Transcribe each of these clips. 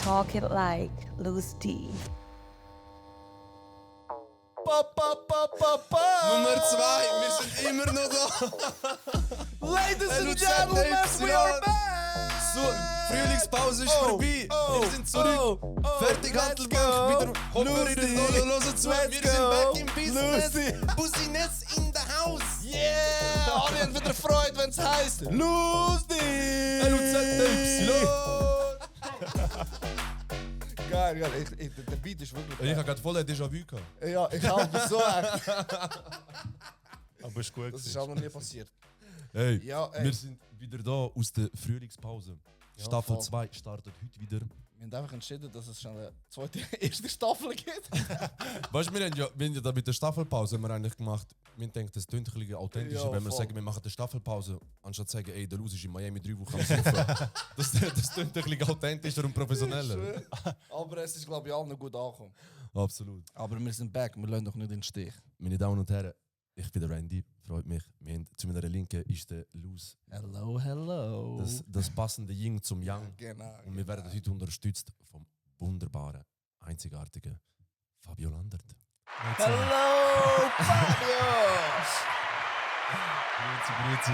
Talk it like Loose D. Nummer 2, wir sind immer noch da. Ladies and Gentlemen, we are back! So, Frühlingspause ist vorbei. Wir sind zurück. Fertig, Handelbank. Wieder Hopper in den Dolo, hören zu. Wir sind back im Business. Business in the house. Yeah! Alle haben wieder Freude, wenn es heisst Lustig! Geil, geil. Der Beat ist wirklich Ich habe gerade voll ein Déjà-vu gehabt. Ja, ich habe so echt. Aber ist gut. Das ist auch noch nie passiert. Hey, Ja, ey. wir sind wieder da aus der Frühlingspause. Ja, Staffel voll. 2 startet heute wieder. Wir haben einfach entschieden, dass es schon eine zweite, erste Staffel gibt. Weißt du, wir haben ja da mit der Staffelpause haben wir eigentlich gemacht, wir denken, das klingt ein bisschen authentischer, Ja, wenn wir voll. sagen, wir machen eine Staffelpause, anstatt zu sagen, ey, der Luz ist in Miami 3 Wochen am Saufen. das klingt ein bisschen authentischer und professioneller. Aber es ist, glaube ich, allen gut angekommen. Absolut. Aber wir sind back, wir lassen doch nicht in den Stich. Meine Damen und Herren, ich bin der Randy, freut mich. Wir haben, zu meiner Linken ist der Luz. Hello, hello. Das passende Yin zum Yang. Genau. Und wir werden heute unterstützt vom wunderbaren, einzigartigen Fabio Landert. Hello, Fabio! Grüezi.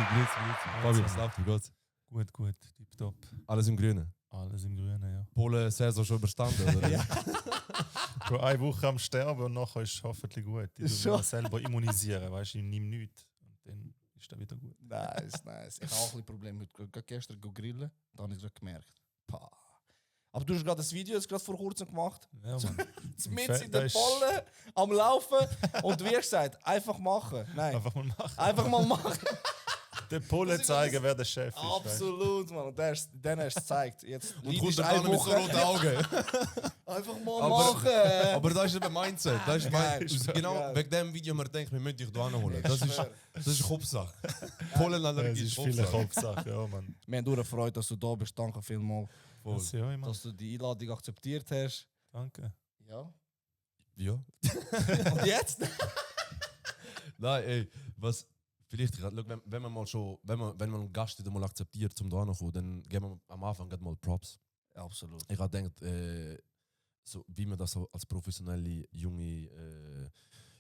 Fabio, was läuft? Wie geht's? Gut, tipptopp. Alles im Grünen. Alles im Grünen, ja. Polen-Saison schon überstanden, oder? Bro, eine Woche am Sterben und nachher ist es hoffentlich gut. Ich Ist tue schon. mich selber immunisieren, weißt du, ich nehme nichts. Und dann ist das wieder gut. Nice. Ich habe auch ein bisschen Probleme heute. Ich habe gestern grillen, da habe ich es gemerkt. Pah. Aber du hast gerade das Video jetzt gerade vor kurzem gemacht. Ja, Mann. Mit in der Bolle am Laufen. Und wie gesagt, einfach machen. Nein, Einfach mal machen. einfach mal machen. Den Polen zeigen, wer der Chef ist. Absolut, Mann. Und dann hast du es gezeigt. Jetzt Und Lied kommt ist er eine an mit so Woche. roten Augen. Einfach mal Aber- machen. Aber das ist eben Mindset. Das ist Geil. genau Geil. wegen dem Video, man denkt, wir müssen dich da holen. Das schwör. ist Kopfsache. Das Polenallergie ist ist viele Kopfsache. Kopfsache, ja, Mann. Wir haben nur Freude, dass du da bist. Danke vielmals, Voll. Das, ja, Mann. dass du die Einladung akzeptiert hast. Danke. Ja. Ja. Und jetzt? Nein, ey, was... Vielleicht, schau, wenn man mal schon, wenn man einen Gast wieder mal akzeptiert, zum da noch kommen, dann geben wir am Anfang gerade mal Props. Absolut. Ich habe gedacht, so, wie man das so als professionelle, junge,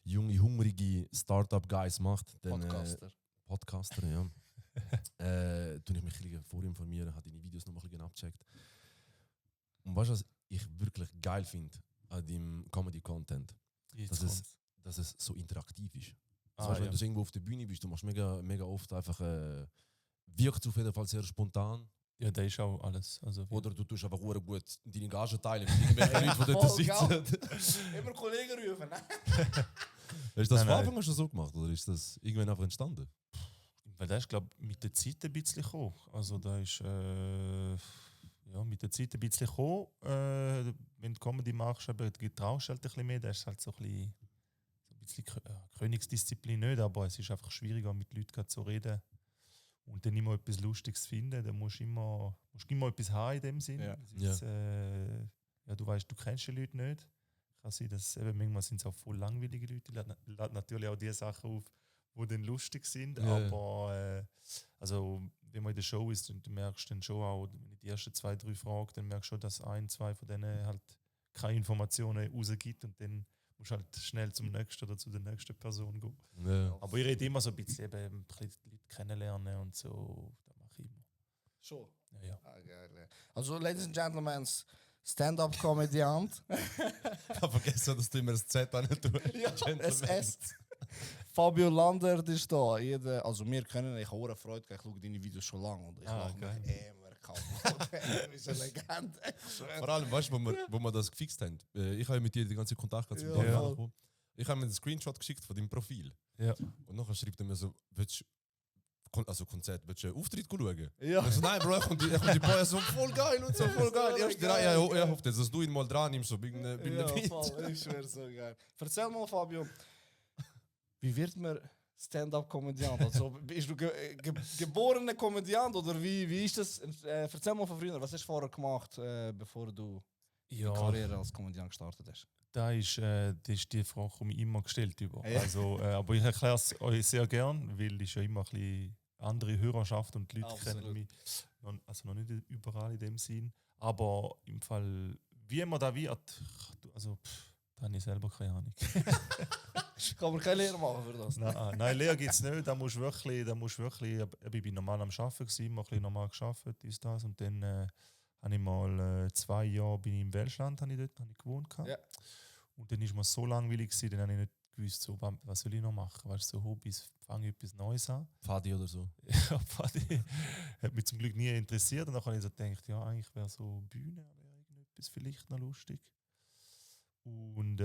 hungrige Startup-Guys macht. Dann, Podcaster. Podcaster, ja. Tue ich mich ein bisschen vorinformieren, habe deine Videos noch mal ein bisschen abgecheckt. Und weißt du, was ich wirklich geil finde an deinem Comedy-Content? Jetzt Dass kommt's. dass es so interaktiv ist. Ah, Weißt, wenn ja. du irgendwo auf der Bühne bist, du machst mega oft einfach, wirkt auf jeden Fall sehr spontan. Ja, der ist auch alles. Also, Oder du tust einfach sehr gut deine Gage teilen mit irgendwelchen Leuten, die dort Voll, sitzen. Immer Kollegen rufen. Hast du das von Nein. Anfang an schon so gemacht oder ist das irgendwann einfach entstanden? Weil das ist, glaube ich, mit der Zeit ein bisschen gekommen. Also da ist ja, mit der Zeit ein bisschen gekommen. Wenn du Comedy machst, aber du traust halt ein bisschen mehr, das ist halt so ein bisschen Königsdisziplin nicht, aber es ist einfach schwieriger, mit Leuten gerade zu reden und dann immer etwas Lustiges zu finden. Dann musst du immer etwas haben in dem Sinn. Ja. Es ist, ja, du weißt, du kennst die Leute nicht. Kann sein, dass eben manchmal sind es auch voll langweilige Leute. Die laden natürlich auch die Sachen auf, die dann lustig sind. Ja. Aber also, wenn man in der Show ist, und du merkst dann schon auch, wenn ich die ersten 2, 3 frage, dann merkst du schon, dass 1, 2 von denen halt keine Informationen rausgibt und dann musst du halt schnell zum nächsten oder zu der nächsten Person gehen. Ja. Aber ich rede immer so ein bisschen, eben, ein bisschen die Leute kennenlernen und so. Das mache ich immer. Schon. Ja. Ah, geil. Ja. Also, Ladies and Gentlemen, Stand-up-Komödiant. Ich habe vergessen, dass du immer das Z an tust. SS. Fabio Landert ist da. Also, wir können, ich habe auch Freude, ich schaue deine Videos schon lange und ich Ah, mache geil. mich immer kaputt. Du bist eine Legende. Vor allem, weißt du, wo wir das gefixt haben? Ich habe mit dir den ganzen Kontakt gehabt zum Ja. Daniel Ja. angekommen. Ich habe mir einen Screenshot geschickt von deinem Profil. Ja. Und nachher schreibt er mir so, willst du Konzert, willst du einen Auftritt schauen? Ja. Ich so, nein, Bro, er kommt die Boy so voll geil und so voll geil. Erste Reihe, er hofft jetzt, dass du ihn mal dran nimmst, so bei einem Beat. Voll, ich schwöre, so geil. Erzähl mal, Fabio, wie wird man Stand-up-Komödiant? Also, bist du geborener Komödiant oder wie ist das? Erzähl mal von früher, was hast du vorher gemacht, bevor du die Ja, Karriere als Komödiant gestartet hast? das ist die Frage, die mich immer gestellt über. Ja. Also, aber ich erkläre es euch sehr gern, weil ich schon immer ein bisschen andere Hörerschaft und die Leute Absolut. kennen mich. Also noch nicht überall in dem Sinn. Aber im Fall, wie man da wird, also da habe ich selber keine Ahnung. Kann man keine Lehre machen für das? Nein, Lehre gibt es nicht. Da musst du wirklich, ich bin normal am Arbeiten gewesen, immer ein bisschen normal gearbeitet, ist das. Und dann habe ich mal 2 Jahre bin ich im Welschland, habe ich gewohnt. Ja. Und dann war mir so langweilig gewesen, dann habe ich nicht gewusst, so, was soll ich noch machen? Weißt du, so Hobbys, fange ich etwas Neues an. Fadi oder so. Ja, Pfadi hat mich zum Glück nie interessiert. Und dann habe ich so gedacht, ja, eigentlich wäre so Bühne wäre irgendetwas vielleicht noch lustig. Und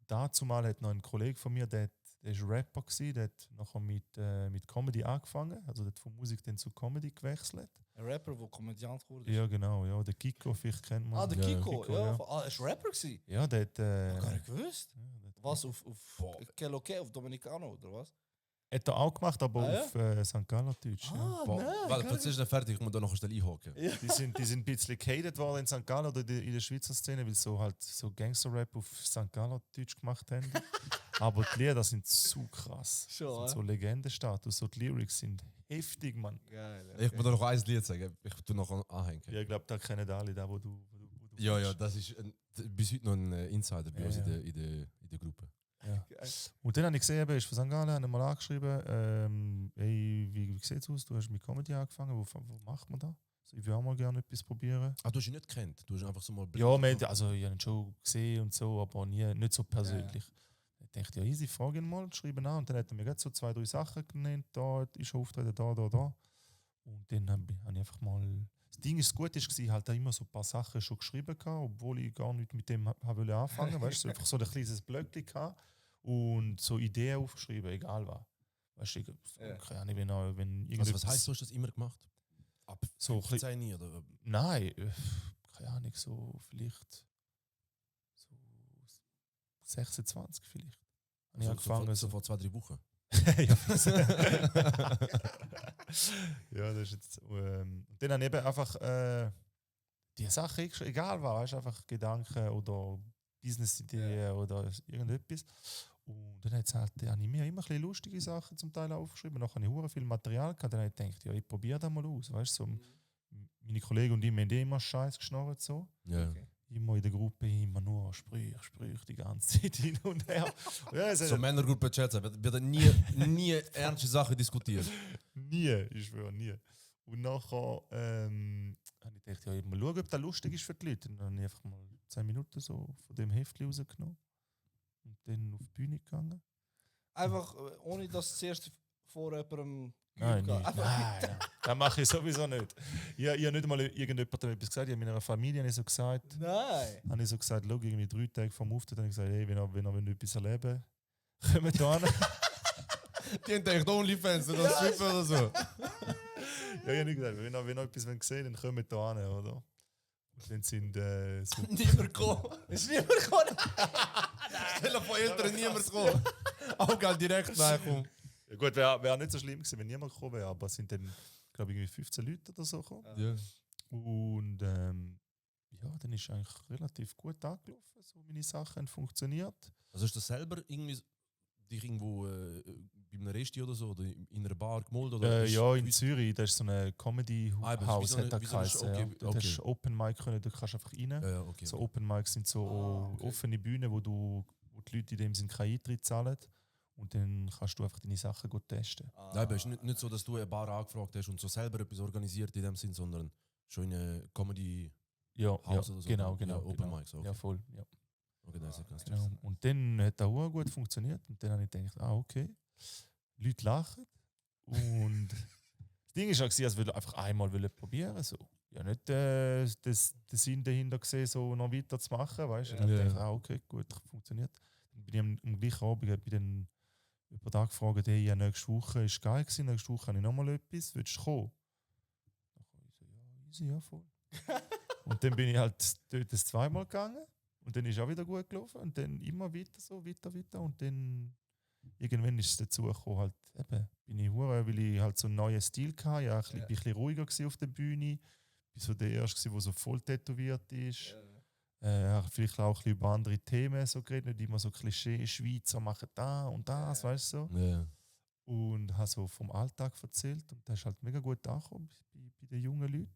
dazu mal hat noch ein Kollege von mir, der war Rapper gewesen, der hat nachher mit Comedy angefangen, also der hat von Musik dann zu Comedy gewechselt. Ein Rapper, der Komödiant wurde. Ja, genau, ja, der Kiko, vielleicht kennt man. Ah, der Ja, Kiko. Kiko, Ja. ja. Ah, er war Rapper gewesen. Ja, der hat. Gar nicht gewusst. Ja, der hat- Was auf Keloke, auf Dominicano oder was? Hat er auch gemacht, aber Ah, ja? auf St. Galler Deutsch. Ja. Warte, erzählst du fertig, ich muss da noch schnell einhaken. Die sind ein bisschen gehatet worden in St. Gallen oder in der Schweizer Szene, weil sie so halt so Gangster-Rap auf St. Galler Deutsch gemacht haben. Aber die Lieder sind so krass. Schon, Das sind so Legendenstatus. So die Lyrics sind heftig, Mann. Geil. Ich muss da noch ein Lied sagen, ich tu noch anhängen. Ja, ich glaube, da kennen alle da, wo du Ja, ja, bist. das ist bis heute noch ein Insider bei Ja, uns ja. in der Gruppe. Ja. Geil. Und dann habe ich gesehen, er ist von St. Gallen, habe mal angeschrieben, hey, wie sieht es aus? Du hast mit Comedy angefangen, wo macht man das? Also, ich will auch mal gerne etwas probieren. Ah, du hast ihn nicht gekannt, du hast ihn einfach so mal Ja, also ich habe ihn schon gesehen und so, aber nicht so persönlich. Ich dachte, ja easy, frage ihn mal, schreibe an. Und dann hat er mir gerade so 2, 3 Sachen genannt, da ist er auftreten, da. Und dann habe ich einfach mal... Das Ding ist, gut war, halt da immer so ein paar Sachen schon geschrieben gehabt, obwohl ich gar nicht mit dem wollte anfangen. Weißt du, einfach so ein kleines Blöckchen gehabt und so Ideen aufgeschrieben, egal was. Weißt du, keine Ahnung, wenn Also, irgendetwas... was heisst, du hast das immer gemacht? Ab So ein bisschen- 15 oder? Nein, keine Ahnung, so vielleicht so 26 vielleicht. Habe ich angefangen. So vor 2, 3 Wochen. ja, ja, das ist jetzt. Und dann habe ich eben einfach die Sache, egal was, weißt, einfach Gedanken oder Business-Ideen oder irgendetwas. Und dann habe ich mir immer ein bisschen lustige Sachen zum Teil aufgeschrieben. Dann habe ich hure viel Material gehabt. Dann habe ich gedacht, ja, ich probiere das mal aus. Weißt, so, meine Kollegen und ich haben immer Scheiß geschnurrt. So. Ja. Okay. Immer in der Gruppe, immer nur Sprüche die ganze Zeit hin und her. Ja, es So hat Männergruppe Chat, wird nie ernste Sachen diskutiert. nie, ich schwöre, nie. Und nachher habe ich gedacht, ja, mal schauen, ob das lustig ist für die Leute. Und dann habe ich einfach mal 10 Minuten so von dem Heftchen rausgenommen und dann auf die Bühne gegangen. Einfach, ohne dass zuerst vor jemandem Nein, geübt nicht. hast. Nein, das mache ich sowieso nicht. Ich habe nicht mal irgendjemandem etwas gesagt. Ich habe meiner Familie habe ich so gesagt, Nein. habe ich so gesagt, schau, irgendwie 3 Tage vor dem Auftritt, habe ich gesagt, hey, wenn ihr etwas erleben, kommt da hin. Die haben gedacht, Onlyfans oder Stripper oder so. Ja, ich habe nicht gesagt, wenn ihr etwas sehen wollt, dann kommt da hin, oder? Und dann sind so Niemand gekommen. Ist niemand gekommen? Stell dir vor, Eltern niemand gekommen. Auch geil, direkt nachkommen. ja gut, wäre nicht so schlimm gewesen, wenn niemand gekommen wäre, aber es sind dann, glaube ich, irgendwie 15 Leute oder so gekommen. Ja. Und ja, dann ist eigentlich relativ gut angelaufen, so meine Sachen haben funktioniert. Also hast du selber irgendwie dich irgendwo bei einem Resti oder so oder in einer Bar gemalt? Oder Ja, in Zürich, da ist so ein Comedy Ah, aber House, wie so eine- hat das wie so eine- geheißen. okay, Ja. Dort okay. hast du Open Mic können, da kannst du einfach rein. Ja, okay. So Open Mics sind so okay. offene Bühnen, wo die Leute in dem Sinn keinen Eintritt zahlen. Und dann kannst du einfach deine Sachen gut testen. Nein, aber es ist nicht so, dass du eine Bar angefragt hast und so selber etwas organisiert in dem Sinn, sondern schon in eine Comedy. Ja, Haus ja oder so. genau, Ja, genau. Open genau. Mics, okay. Ja, voll. Ja. Okay, das ist ganz Genau. Und dann hat das auch gut funktioniert. Und dann habe ich gedacht, okay, Leute lachen. Und das Ding ist auch, dass ich einfach einmal probieren so. Ja, nicht das Sinn dahinter gesehen, so noch weiter zu machen. Weißt? Und dann Ja. dachte ich, okay, gut, funktioniert. Dann bin ich am gleichen Abend hab ich dann jemand angefragt, hey, ja, nächste Woche ist geil gewesen, nächste Woche habe ich nochmal etwas, willst du kommen? Dann ich so, ja, easy, ja, voll. Und dann bin ich halt dort das zweimal gegangen. Und dann ist auch wieder gut gelaufen. Und dann immer weiter so, weiter. Und dann irgendwann ist es dazu gekommen, halt, eben, bin ich hure, weil ich halt so einen neuen Stil hatte. Ja, bin ein bisschen ruhiger gewesen auf der Bühne. Bin so der Erste, der so voll tätowiert ist. Vielleicht auch ein bisschen über andere Themen so geredet, nicht immer so Klischee, Schweizer machen da und das, weißt du so. Ja. und habe so vom Alltag erzählt und das ist halt mega gut angekommen bei den jungen Leuten.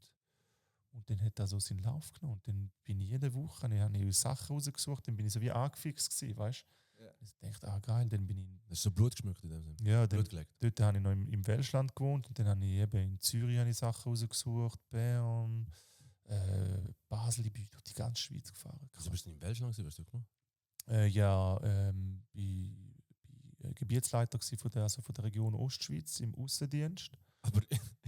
Und dann hat er so seinen Lauf genommen und dann bin ich jede Woche, habe ich Sachen rausgesucht, dann bin ich so wie angefixt gewesen, weißt du. Ja. Ich dachte, geil, dann bin ich... Das ist so Blut geschmückt in dem Sinne. Ja, dann, Blut gelegt. dort habe ich noch im Welschland gewohnt und dann habe ich eben in Zürich habe ich Sachen rausgesucht, Bern, Basel, ich bin durch die ganze Schweiz gefahren. Also bist du in Belgien gewesen, was hast du gemacht? Ja, bei Gebietsleiter gewesen von der Region Ostschweiz im Aussendienst. Aber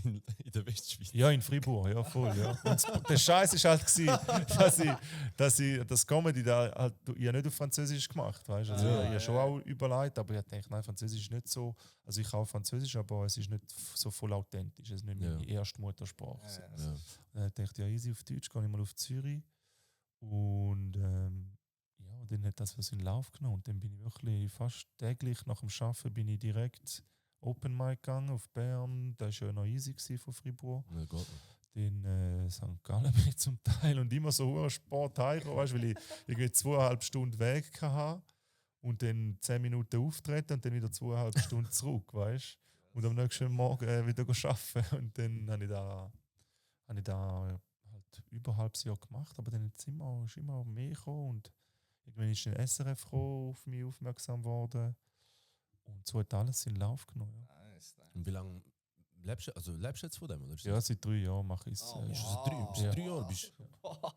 in der Westschweiz. Ja, in Fribourg, ja, voll, ja. Und der Scheiß ist halt gewesen, dass ich das Comedy da halt, ich habe nicht auf Französisch gemacht, weißt du? Also ich habe schon auch überlegt, aber ich dachte, nein, Französisch ist nicht so, also ich kann auch Französisch, aber es ist nicht so voll authentisch, es ist nicht meine erste Muttersprache. So. Ja. Dann dachte ich, ja, easy auf Deutsch, gehe ich mal auf Zürich. Und ja, dann hat das so seinen Lauf genommen. Und dann bin ich wirklich fast täglich nach dem Arbeiten bin ich direkt Open Mic gegangen auf Bern. Das war ja noch easy von Fribourg. Ja, Gott. Dann St. Gallen bin ich zum Teil und immer so hoher Sport heimgekommen, weißt, weil ich irgendwie 2,5 Stunden Weg hatte. Und dann 10 Minuten auftreten und dann wieder 2,5 Stunden zurück, weißt. Und am nächsten Morgen wieder arbeiten. Und dann habe ich da halt über ein halbes Jahr gemacht, aber dann ist immer mehr gekommen und irgendwann ist ein SRF gekommen, auf mich aufmerksam worden und so hat alles seinen Lauf genommen. Ja, Nice, nice. Und wie lange lebst du jetzt von dem? Oder? ja seit 3 Jahren mache ich es. Oh, Bist du wow. seit 3 Ja. Jahren? Bist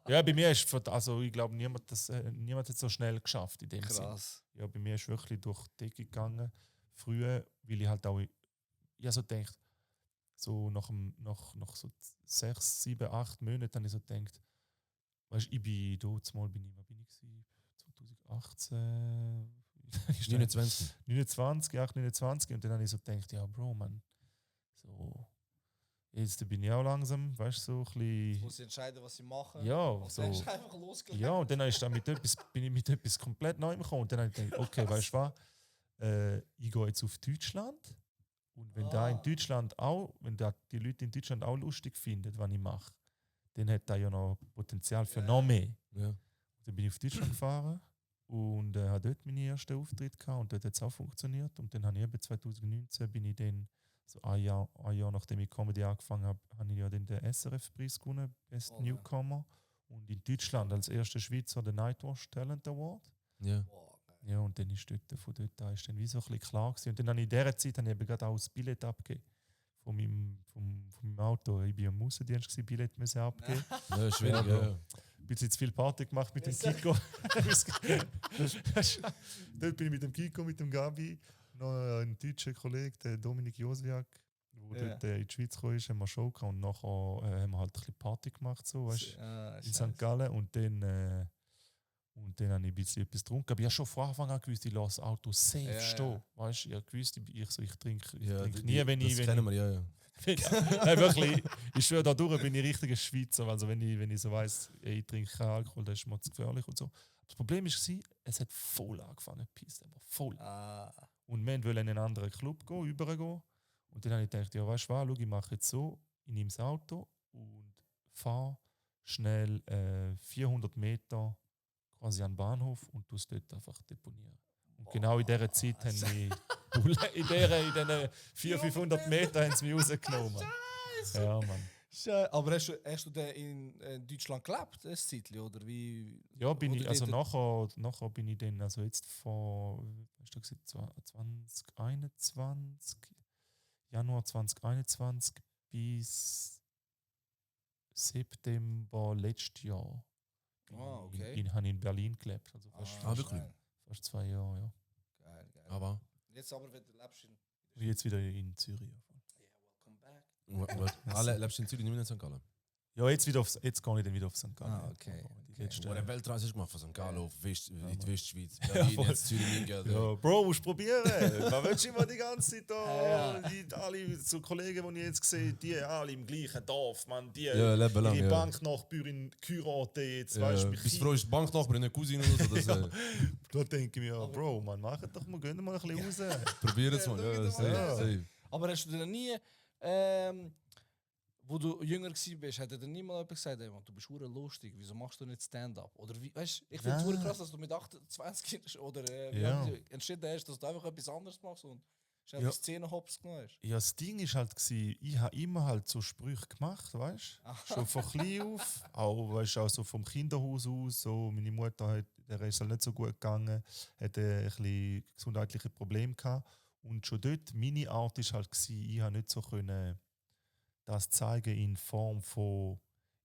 Ja, bei mir ist also ich glaube, niemand hat es so schnell geschafft in dem Sinne. Krass. Ja, bei mir ist wirklich durch die Decke gegangen. Früher, weil ich halt auch, ich so gedacht, so nach so 6, 7, 8 Monaten habe ich so gedacht, weißt du, ich bin dort mal, was bin ich gewesen? 2018, 29. 29 und dann habe ich so gedacht, ja Bro, man, so, jetzt bin ich auch langsam, weißt du, so ein Jetzt bisschen, muss ich entscheiden, was ich mache. ja, Und so. dann ist einfach losgelegt. Ja, und dann bin ich mit etwas komplett Neuem gekommen. Und dann habe ich gedacht, okay, weißt du was? Ich gehe jetzt auf Deutschland. Und wenn da in Deutschland auch, wenn da die Leute in Deutschland auch lustig finden, was ich mache, dann hat da ja noch Potenzial für noch mehr. Ja. Dann bin ich auf Deutschland gefahren und habe dort meine ersten Auftritte gehabt und dort hat es auch funktioniert. Und dann habe ich eben 2019 bin ich dann, so ein Jahr nachdem ich Comedy angefangen habe, habe ich ja dann den SRF-Preis gewonnen, Best Newcomer. Und in Deutschland als erster Schweizer den Nightwash Talent Award. Ja. Boah, geil. Ja, und dann ist von dort an ist dann wie so ein bisschen klar gewesen. Und dann habe ich in dieser Zeit habe ich eben gerade auch das Billett abgegeben. Von meinem Auto. Ich war am Aussendienst, Billett müssen abgeben. Ja, schwierig, Ja, ja. Ein bisschen zu viel Party gemacht mit dem Kiko. Dort bin ich mit dem Kiko, mit dem Gabi, noch ein deutscher Kollege, der Dominik Joswiak, der dort in die Schweiz gekommen ist, haben wir Show gehabt und nachher haben wir halt ein bisschen Party gemacht, so, weißt, in St. Gallen. Und dann habe ich ein bisschen etwas getrunken. Aber ich habe schon von Anfang an gewusst, ich lasse das Auto safe stehen. Weißt, ich habe gewusst, ich trinke nie, wenn ich... Das kennen wir, ja. Nein, wirklich, ich schwöre, dadurch bin ich richtiger Schweizer. Also wenn ich so weiss, ich trinke keinen Alkohol, das ist mir zu gefährlich und so. Das Problem war, es hat voll angefangen zu pissen, aber voll. Und wir wollten in einen anderen Club gehen, übergehen. Und dann habe ich gedacht, ja weißt du was, schau, ich mache jetzt so, ich nehme das Auto und fahre schnell 400 Meter quasi an den Bahnhof und tue es dort einfach deponieren. Und genau in dieser Zeit haben wir in diesen 400-500 Metern haben sie mich rausgenommen. Ja, Mann. Aber hast du denn in Deutschland gelebt, ein Zeitchen, oder wie? Ja, bin oder ich, also dort- nachher bin ich dann, also jetzt vor, hast du gesagt, 2021, Januar 2021 bis September letztes Jahr. Okay. Habe ich in Berlin gelebt. Also wirklich? fast 2 Jahre, ja. Geil, geil. Aber Jetzt aber, wenn du lebst in... Und jetzt wieder in Zürich. Welcome back. lebst du in Zürich, nicht mehr in St. Gallen? Ja, jetzt gehe ich dann wieder auf St. Gallen. Okay. Die letzte, Wo eine Weltreise hast du gemacht von St. Gallen auf in die Westschweiz. Ja, Berlin, voll. jetzt Zürich, Minga. ja, Bro, musst du probieren. Man willst immer die ganze Zeit da. Alle so Kollegen, die ich jetzt sehe, die alle im gleichen Dorf, man, die Ja, leben lang, ihre ja. Banknachbarin geheiratet jetzt, Ja, weißt du, bist du froh, ist die Banknachbarin eine Cousine oder so? Das, Da denke ich mir, ja, Bro, man, mach doch mal, gehen mal ein bisschen raus. probier es mal. Ja, safe. Aber hast du denn nie, wo du jünger warst, hat er dir niemand jemand gesagt, hey, man, du bist hure lustig, wieso machst du nicht Stand-up? Oder wie, weißt, ich finde es hure krass, dass du mit 28 oder Ja. entschieden hast, dass du einfach etwas anderes machst und Schnell Ja. die Szene hops genommen hast. Ja, das Ding ist halt, ich habe immer halt so Sprüche gemacht, weißt du? Schon von klein auf. Auch, weißt, auch so vom Kinderhaus aus. So, meine Mutter hat, der ist halt nicht so gut gegangen, hatte ein bisschen gesundheitliche Probleme gehabt. Und schon dort, meine Art ist halt, ich habe nicht so können das zeigen in Form von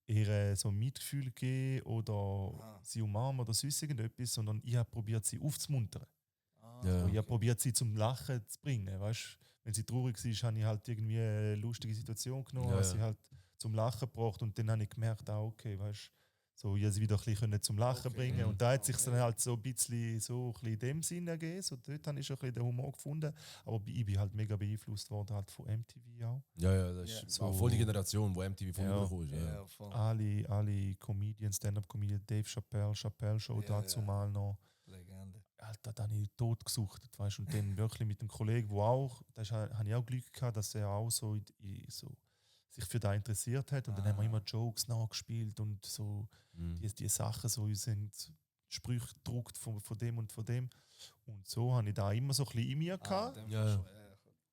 ihr so Mitgefühl geben oder sie umarmen oder sonst irgendetwas, sondern ich habe probiert, sie aufzumuntern. Ja. Und ich habe probiert, sie zum Lachen zu bringen. Weißt? Wenn sie traurig war, habe ich halt irgendwie eine lustige Situation genommen, Ja, habe ja. sie halt zum Lachen gebracht und dann habe ich gemerkt, okay, weißt, so, ich habe sie wieder ein bisschen zum Lachen bringen. Und da hat sich dann halt so ein bisschen in dem Sinn ergeben. So, dort habe ich schon ein bisschen den Humor gefunden. Aber ich bin halt mega beeinflusst worden halt von MTV auch. Ja, das ist So- auch voll die Generation, wo MTV von Ja. überkommt. Ja. Ja, voll. Alle Comedians, Stand-Up-Comedian, Dave Chappelle Show Ja, dazu ja. mal noch. Legende. Alter, da habe ich tot gesucht, weißt? Und dann wirklich mit dem Kollegen, wo auch, da habe ich auch Glück gehabt, dass er auch so, sich für das interessiert hat. Und dann haben wir immer Jokes nachgespielt und so Mhm. die Sachen, so uns sind Sprüche gedruckt von dem und von dem. Und so habe ich da immer so ein bisschen in mir gehabt. Ja.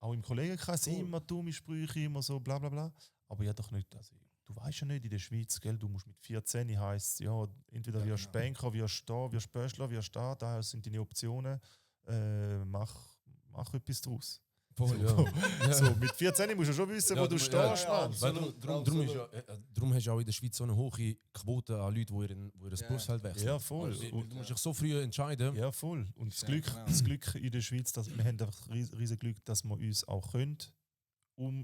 Auch im Kollegenkreis Cool. immer dumme Sprüche, immer so bla bla bla. Aber ja doch nicht, also, du weißt ja nicht in der Schweiz, gell, du musst mit 14 heisst, ja, entweder wirst du Banker, wirst du da, wirst du Böschler, wirst du da sind deine Optionen, mach etwas draus. Voll, ja. So, mit 14 musst du schon wissen, wo du stehst, Mann. Weil drum hast du auch in der Schweiz so eine hohe Quote an Leuten, die ihr Berufsfeld wechseln. Ja, voll. Also, Und- du musst dich so früh entscheiden. Ja, voll. Und Ja, genau. das Glück in der Schweiz, dass wir haben einfach riesen Glück, dass wir uns auch können.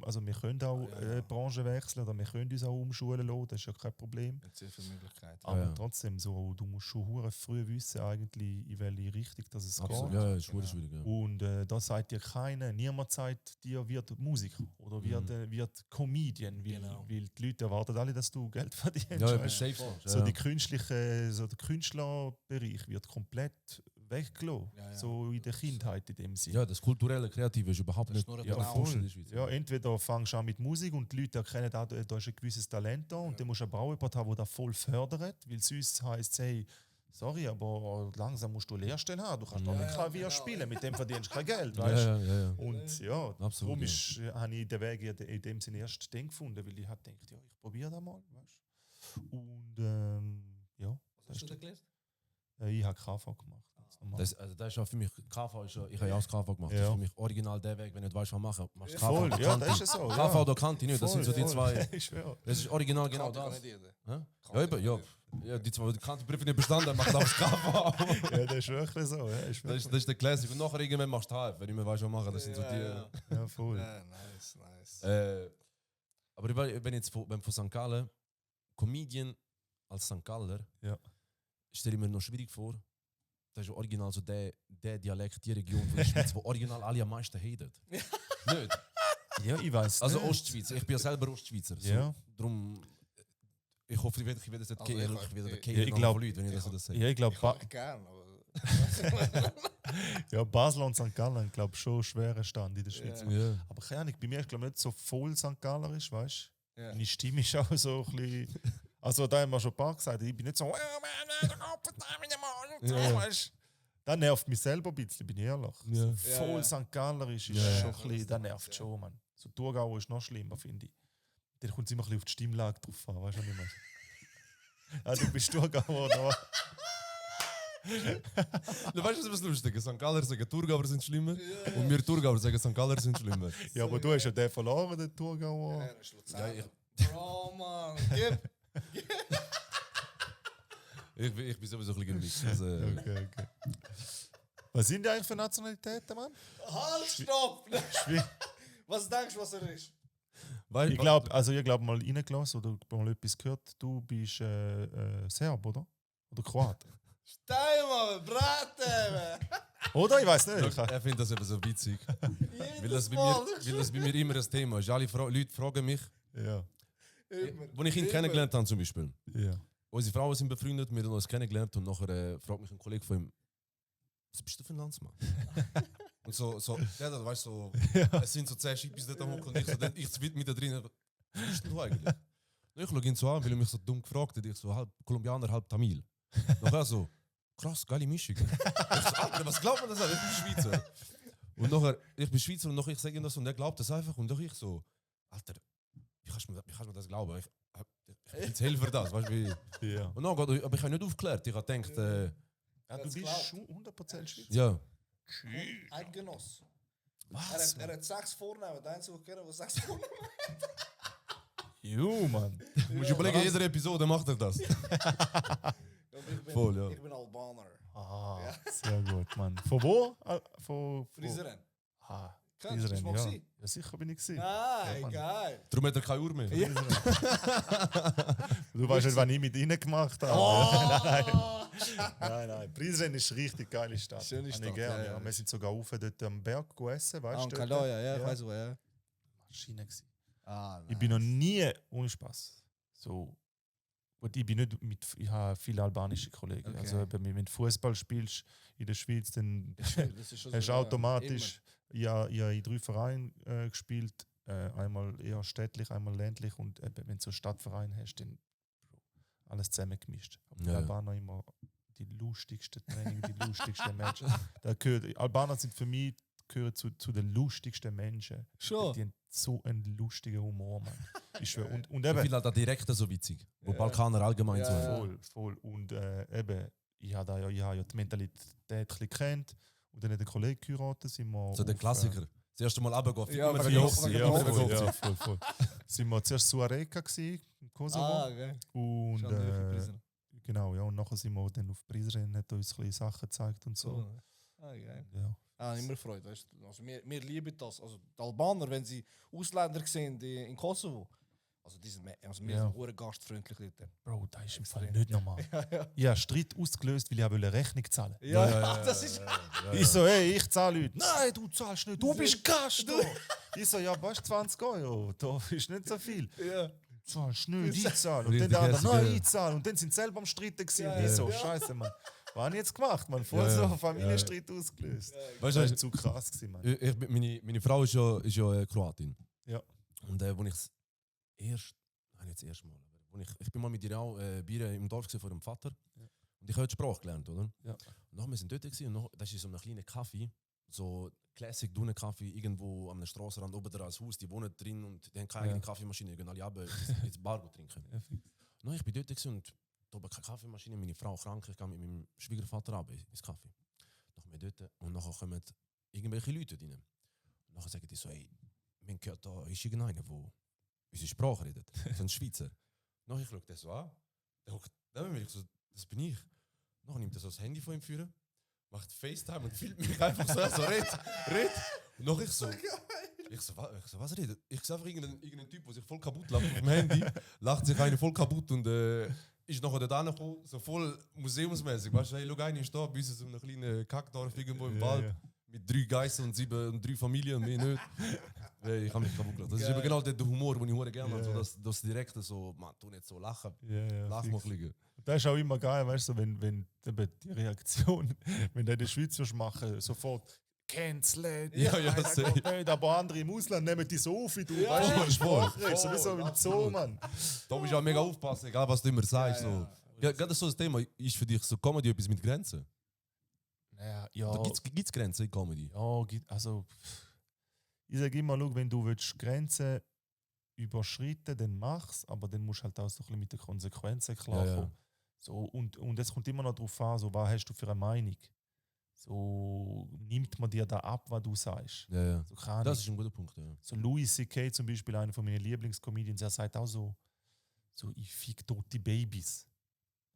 Also wir können auch Branchen wechseln oder wir können uns auch umschulen lassen, das ist ja kein Problem. Mit sehr vielen Möglichkeiten. Aber ja. trotzdem, so, du musst schon hure früh wissen, eigentlich, in welche Richtung dass es Absolut. geht. Ja, ist schwierig. Ja. Und da sagt dir keiner, niemand sagt dir, wird Musiker oder wird Comedian, weil, Genau. weil die Leute erwarten alle, dass du Geld verdienst. Ja, ja, weißt du? safe. So der Künstlerbereich wird komplett weggelassen. Ja, ja. So in der Kindheit in dem Sinne. Ja, das kulturelle Kreative ist überhaupt Das ist nicht nur Ja, genau. erforscht in voll. der Schweiz. Ja, entweder fängst du an mit Musik und die Leute erkennen, da ist ein gewisses Talent da und dann musst du aber auch jemanden haben, der das voll fördert, weil sonst heisst es, hey, sorry, aber langsam musst du eine Lehrstelle haben, du kannst doch nicht Klavier genau. spielen, mit dem verdienst du kein Geld, Ja, weißt du? ja. Und ja, Absolut, darum habe ich den Weg in dem Sinne erst dann gefunden, weil ich habe gedacht, ja, ich probiere das mal, weißt du? Und ja, Was hast du da gelernt? ich habe KV gemacht. ganz normal. Das ist auch für mich, KV ist ja, ich habe ja auch das KV gemacht. Das Ja. ist für mich original der Weg, wenn du nicht weißt, was machen, machst du KV. Voll, oder ja, Kanti. das ist so. KV ja. oder Kanti nicht, das sind so die Voll, zwei. Ich schwöre. Das ist original genau Kann das. nicht jeder. Hä? Ja, eben, ja. Ja, die zwei Kanti-Prüfe nicht bestanden, macht das KV. Ja, das ist wirklich so. Ja, ist Das ist der Classic. Und nachher irgendwann machst du HF, wenn du nicht weißt, was machen. Das sind so die. Ja. ja, voll. Ja, nice. Aber wenn jetzt von St. Gallen, Comedian als St. Galler, Ja. stelle ich mir noch schwierig vor. Das ist ja original so der Dialekt, die Region von der Schweiz, wo original alle am meisten haten. Nicht? Ja, ich weiß. Also nicht. Ostschweiz. Ich bin ja selber Ostschweizer. So, Ja. Darum, ich hoffe, ich werde das nicht Also kehren. ich- Ich werde ich- kehren ich glaub- von Leuten, wenn ich das so sage. Ja, ich glaube, Ich gern, aber. ja, Basel und St. Gallen, glaube schon schwerer Stand in der Schweiz. Ja. Ja. Aber keine Ahnung, bei mir ist glaube nicht so voll St. Gallerisch, weißt du? Ja. Meine Stimme ist auch so ein bisschen. Also, da haben wir schon ein paar gesagt, ich bin nicht so. Weißt du? Das nervt mich selber ein bisschen, bin ich ehrlich. Ja. So voll Ja. St. Gallerisch ist Ja. schon ein bisschen, das nervt schon, Mann. So Thurgau ist noch schlimmer, finde ich. Dann kommt es immer ein bisschen auf die Stimmlage drauf an, weißt du, was ich meine? Ja, du bist Thurgauer, oder? Du weißt, was lustig ist? St. Galler sagen, Thurgauer sind schlimmer. Und wir Thurgauer sagen, St. Galler sind schlimmer. Ja, aber du hast ja den verloren, den Thurgauer. Ja, das ist Luzern. Ja, Bro, Mann. Gib. Ich bin sowieso ein bisschen gemischt. Also, Okay. Was sind die eigentlich für Nationalitäten, Mann? Halt, stopp! Was denkst du, was er ist? weil, Ich glaube, mal reingelassen oder mal etwas gehört, du bist Serb, oder? Oder Kroat. Steimer, Braten! Oder? Ich weiß nicht. Er findet das eben so witzig. Weil das bei mir immer ein Thema ist. Alle Leute fragen mich, Ja. als ich ihn kennengelernt habe zum Beispiel. Ja. Unsere Frauen sind befreundet, wir haben uns kennengelernt und nachher fragt mich ein Kollege von ihm, was bist du für ein Landsmann? Und so, ja, das weißt du, es sind so 10 Schippis dort am Hocken und ich mit da drin, was bist denn du eigentlich? Und ich schaue ihn so an, weil er mich so dumm gefragt hat, ich so, halb Kolumbianer, halb Tamil. Nachher so, krass, geile Mischung. Ich so, Alter, was glaubt man das an? Ich bin Schweizer. Und nachher, ich bin Schweizer und nachher ich sage ihm das und er glaubt das einfach. Und doch ich so, Alter, wie kannst du mir das glauben? Ich bin jetzt Helfer das, weißt du wie? Ja. Und dann, aber ich habe nicht aufgeklärt. Ich habe gedacht, Ja, du Das bist glaubt. schon 100% Schweizer. ja. Ein Genoss. Was? Er hat 6 Vornamen. Der einzige, der 6 Vornamen Jo, Mann. Du musst überlegen, jede Episode macht er das. hat. Voll, ja. Ich bin Albaner. Ah, sehr gut, Mann. Von wo? Von Friseren. Ah, Kennst du, bist du mal ja. gewesen? Ja, sicher bin ich gewesen. Nein, Mann. geil. Darum hat er keine Uhr mehr. Du weißt nicht, wann ich mit ihnen gemacht habe. Oh! Nein. Prizren ist eine richtig geile Stadt. Schöne Habe ich Stadt, gerne, ja, ja. Wir sind sogar rauf dort am Berg essen, weißt du? Kaloja, ja, ich weiß wo, ja. Maschine gewesen. Ah, Ich bin noch nie, ohne Spaß, so. Und ich bin nicht mit, ich habe viele albanische Kollegen. Okay. Also wenn du Fußball spielst in der Schweiz, dann Das ist schon hast du ja, automatisch, ich habe in 3 Vereinen gespielt, einmal eher städtlich, einmal ländlich und wenn du so einen Stadtverein hast, dann alles zusammengemischt. Aber die Ja. Albaner immer die lustigsten Training, die lustigsten Menschen. Albaner sind für mich gehören zu den lustigsten Menschen. Schon. Die haben so einen lustigen Humor, Mann. Ich schwöre. Und Ich eben, finde halt direkt so witzig. Wo Ja. Balkaner allgemein so. Ja. voll. Und eben, ich habe ja die Mentalität ein bisschen gekannt. Und dann hat der Kollege geheiratet, sind wir So der auf, Klassiker. Das erste Mal runtergehen. Ja, immer aber viel ja, Hochzeit, ja, immer voll, viel ja, Hochzeit. voll. Sind wir zuerst zu Areka gewesen, im Kosovo. Ah, geil. Und Schon für Prisoner. genau, ja. Und nachher sind wir dann auf Prizren, hat uns ein bisschen Sachen gezeigt und so. So. Ah, geil. Ja. Ah, immer Freude. Weißt du? Also wir lieben das. Also die Albaner, wenn sie Ausländer sehen in Kosovo, also die sind also wir Ja. sind hure gastfreundlich dort. Bro, das ist im Fall nicht normal. Ich habe Streit ausgelöst, weil ich eine Rechnung zahlen wollte. Ja, das ist. Ich so, hey, ich zahle Leute. Nein, du zahlst nicht, du bist Gast. Ich so, ja, was 20 Euro, da ist nicht so viel. Ja. Du zahlst nicht, ich zahle. Und dann Richtig der andere, hässlich, nein, ja. ich zahle. Und dann sind sie selber am Streiten gewesen. Ja, Und ich so, ja. scheiße, Mann. Was habe ich jetzt gemacht, man? Voll Ja, so ja. einen Familienstreit ausgelöst. Weißt Das du, war zu krass gewesen, Mann. meine Frau ist ja Kroatin. Ja. Und wo ich das erste Mal, aber ich bin mal mit ihr auch Bier im Dorf gewesen, vor dem Vater. Und ich habe die Sprache gelernt, oder? Ja. Und nachher, wir sind dort gewesen, und nachher, das ist so ein kleiner Kaffee, so Classic Dunen-Kaffee, irgendwo am Strassenrand oben da als Haus, die wohnen drin und die haben keine eigene Kaffeemaschine, die gehen alle runter ins Bar trinken. Ja, fix. No, ich bin dort gewesen und da oben keine Kaffeemaschine, meine Frau krank, ich gehe mit meinem Schwiegervater runter ins Kaffee. Nachher wir dort und nachher kommen irgendwelche Leute rein. Und nachher sagen die so, ey, wir haben gehört, da ist irgendeiner, der unsere Sprache redet, so ein Schweizer. Nachher ich schaue den so an, der hockt neben mir, ich so, das bin ich. Nachher nimmt er so das Handy von ihm führen, macht FaceTime und filmt mich einfach so red. Und nachher ich so, was redet? Ich sehe einfach irgendeinen Typ, der sich voll kaputt lacht auf dem Handy, lacht sich einer voll kaputt und ist nachher dort angekommen, so voll museumsmäßig. Weißt du, hey, schau, einer ist da, bei uns in so einem kleinen Kackdorf irgendwo im Wald. Mit 3 Geiseln und 3 Familien und mehr nicht. Hey, ich habe mich kaputt gelacht. Das ist eben genau der Humor, den ich hure gerne habe. So, das Direkte so, man, tu nicht so lachen. Lach mal fix. liegen. Das ist auch immer geil, weißt du, wenn eben die Reaktion, wenn du in der Schweiz machen sofort cancelled. Ja, nein, das safe. geht nicht, aber andere im Ausland nehmen die so auf, wie du Ja, weißt, wie man voll, Sprache redest, sowieso im Zoo, Mann. Da musst du auch mega aufpassen, egal was du immer sagst. Ja, So. Ja, gerade so das Thema, ist für dich so Comedy etwas mit Grenzen? Ja, Oder gibt's Grenzen in Comedy? also ich sage immer, schau, wenn du willst Grenzen überschreiten, dann mach's, aber dann musst du halt auch so ein bisschen mit den Konsequenzen klarkommen. Ja. So, und es kommt immer noch darauf an, so, was hast du für eine Meinung? So nimmt man dir da ab, was du sagst. Ja. So, keine Ahnung. Das ist ein guter Punkt, ja. So Louis C.K. zum Beispiel, einer von meinen Lieblingscomedians, er sagt auch so ich fick tote Babys.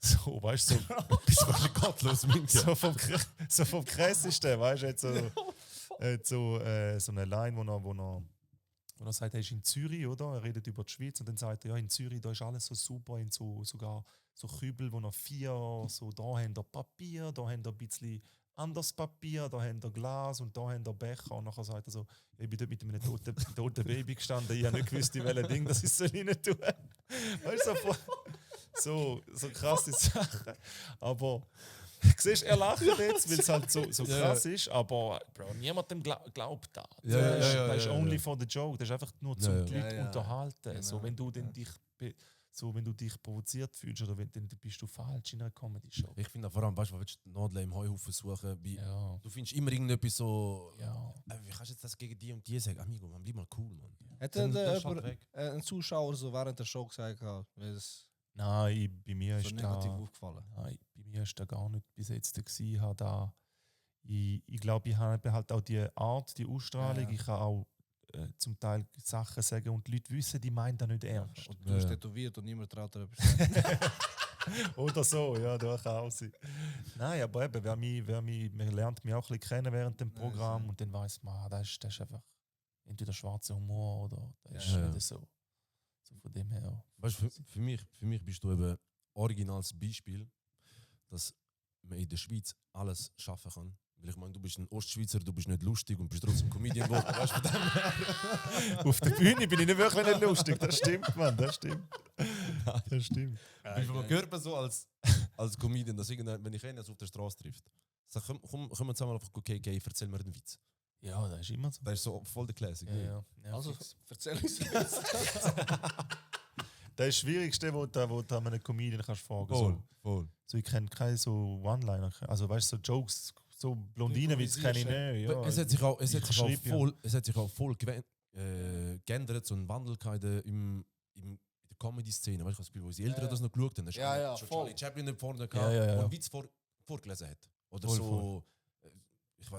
So, weißt du, so, Bist du ein gottlos, Minke? so vom Krassesten, weißt du, so eine Line, wo er sagt, er ist in Zürich, oder? Er redet über die Schweiz und dann sagt er, ja, in Zürich, da ist alles so super, in sogar so Kübel, wo noch 4, so da haben wir Papier, da haben wir ein bisschen anderes Papier, da haben wir Glas und da haben wir Becher. Und nachher sagt er so, ich bin dort mit einem toten Baby gestanden, ich habe nicht gewusst, in welches Ding das ist rein tun. Weißt du, so krasse Sachen. Aber siehst, er lacht jetzt, weil es halt so krass ist, aber Bro, niemandem glaubt das. Das ist only for the joke, das ist einfach nur zum Ja, ja. die Leute Ja, ja. unterhalten. Genau. So, wenn du dann dich so, wenn du dich provoziert fühlst oder wenn, dann bist du falsch in einer Comedy-Show. Ich finde vor allem, weißt du, willst du Nadeln im Heuhaufen suchen? Wie, Ja. Du findest immer irgendetwas so. Ja. Wie kannst du jetzt das gegen die und die sagen? Amigo, man, bleib mal cool, Mann. Hat Dann- denn dann schalt weg. ein Zuschauer so während der Show gesagt, weil es Nein, bei mir so ist negativ da... aufgefallen? Nein, bei mir ist da gar nicht bis jetzt gewesen. Ich glaube, ich habe eben halt auch die Art, die Ausstrahlung. Ja. Ich kann auch zum Teil Sachen sagen und die Leute wissen, die meinen das nicht ernst. Und du bist Ja. tätowiert und niemand traut dir etwas. Oder so, ja, das kann auch sein. Nein, aber eben, man lernt mich auch ein bisschen kennen während dem Programm und dann weiss man, das ist einfach entweder schwarzer Humor oder das ist Ja. nicht so. So von dem her. Weißt du, für mich bist du eben originales Beispiel, dass man in der Schweiz alles schaffen kann. Weil ich meine, du bist ein Ostschweizer, du bist nicht lustig und bist trotzdem Comedian geworden. Weißt du, von dem her. Auf der Bühne bin ich nicht wirklich nicht lustig, das stimmt, Mann, das stimmt. Das stimmt. Man hört man so als Comedian, dass wenn ich einen jetzt auf der Straße trifft, sag, komm zusammen auf KK, erzähl mir einen Witz. Ja, das ist immer so. Das ist so voll der Classic. Ja. Also, fix. erzähl uns jetzt. Das ist das Schwierigste, wo du einem Comedian kannst fragen. Voll, voll. So, ich kenne keine so One-Liner. Also weißt du, so Jokes, so Blondinenwitz kenne ich nicht. Ja. Es hat sich auch, Ich schreibe, ja. es hat sich auch voll geändert, so ein Wandel gehabt in der Comedy-Szene. Weißt du, das Gefühl, wo unsere Eltern Ja. das noch geschaut haben, da Ja, ja, schon voll. Charlie Chaplin da vorne gehabt, Ja, ja, ja. wo einen Witz vorgelesen hat. Oder Voll, so,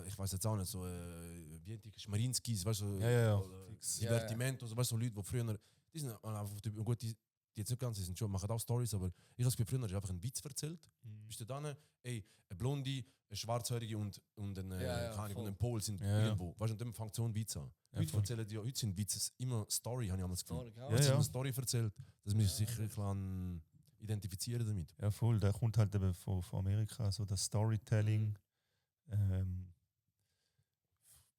ich weiß jetzt auch nicht, so wie die Schmarinskis, weißt du, Ja. oder Fix. Divertimento, so, weißt du, so Leute, die früher, die sind einfach, gut, die jetzt nicht ganz, die sind schon, machen auch Stories, aber ich habe das Gefühl, früher hast du einfach einen Witz erzählt. Bist du dann, ey, eine Blondie, eine Schwarzhörige und ein, keine Ahnung, voll. und ein Pol sind Ja. irgendwo. Weißt du, und dann fängt so ein Witz an. Ja, Heute voll. erzählen die, heute sind Witze immer Story, habe ich einmal das Gefühl. Ja, Ja, Jetzt ja. eine Story erzählt, dass man sich sicher ein bisschen identifizieren damit. Ja, voll. Der kommt halt eben von Amerika, so das Storytelling.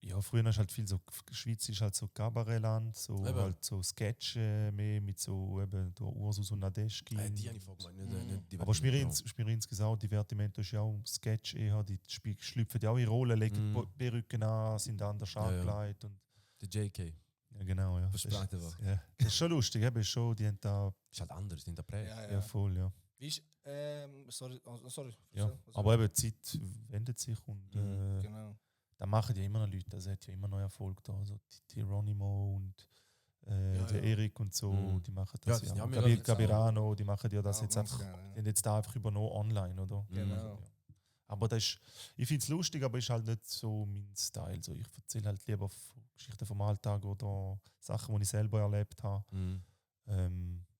Ja, früher ist halt viel so, Schweiz ist halt so Kabarettland, so Eben. halt so Sketch mehr mit so eben der Ursus und Nadeschkin. Die habe ich vorgemeint, nicht die Aber Schmirinskis auch, Divertimento ist ja auch Sketch eher, die schlüpfen ja auch in Rollen, legen Perücken an, sind anders Ja, ja. angekleidet. Und, Der JK. ja, genau, ja. Versprechen das, wir. ja. Das ist schon lustig, eben schon, die haben da, Ist halt anders, in der Prä. ja, voll, ja. Wie ist, sorry, Ja. erzähl, was- Aber eben, die Zeit wendet sich und Genau. da machen ja immer noch Leute, das hat ja immer noch Erfolg da. Also die Geronimo und Ja, der ja. Erik und so, Mhm. die machen Ja, das die ja. haben Gabriel jetzt auch- Gabirano, die machen ja das Ja, jetzt ganz einfach, gerne, ja. die haben jetzt da einfach übernommen online, oder? Genau. Aber das ist, ich finde es lustig, aber ist halt nicht so mein Style. So, ich erzähle halt lieber Geschichten vom Alltag oder Sachen, die ich selber erlebt habe.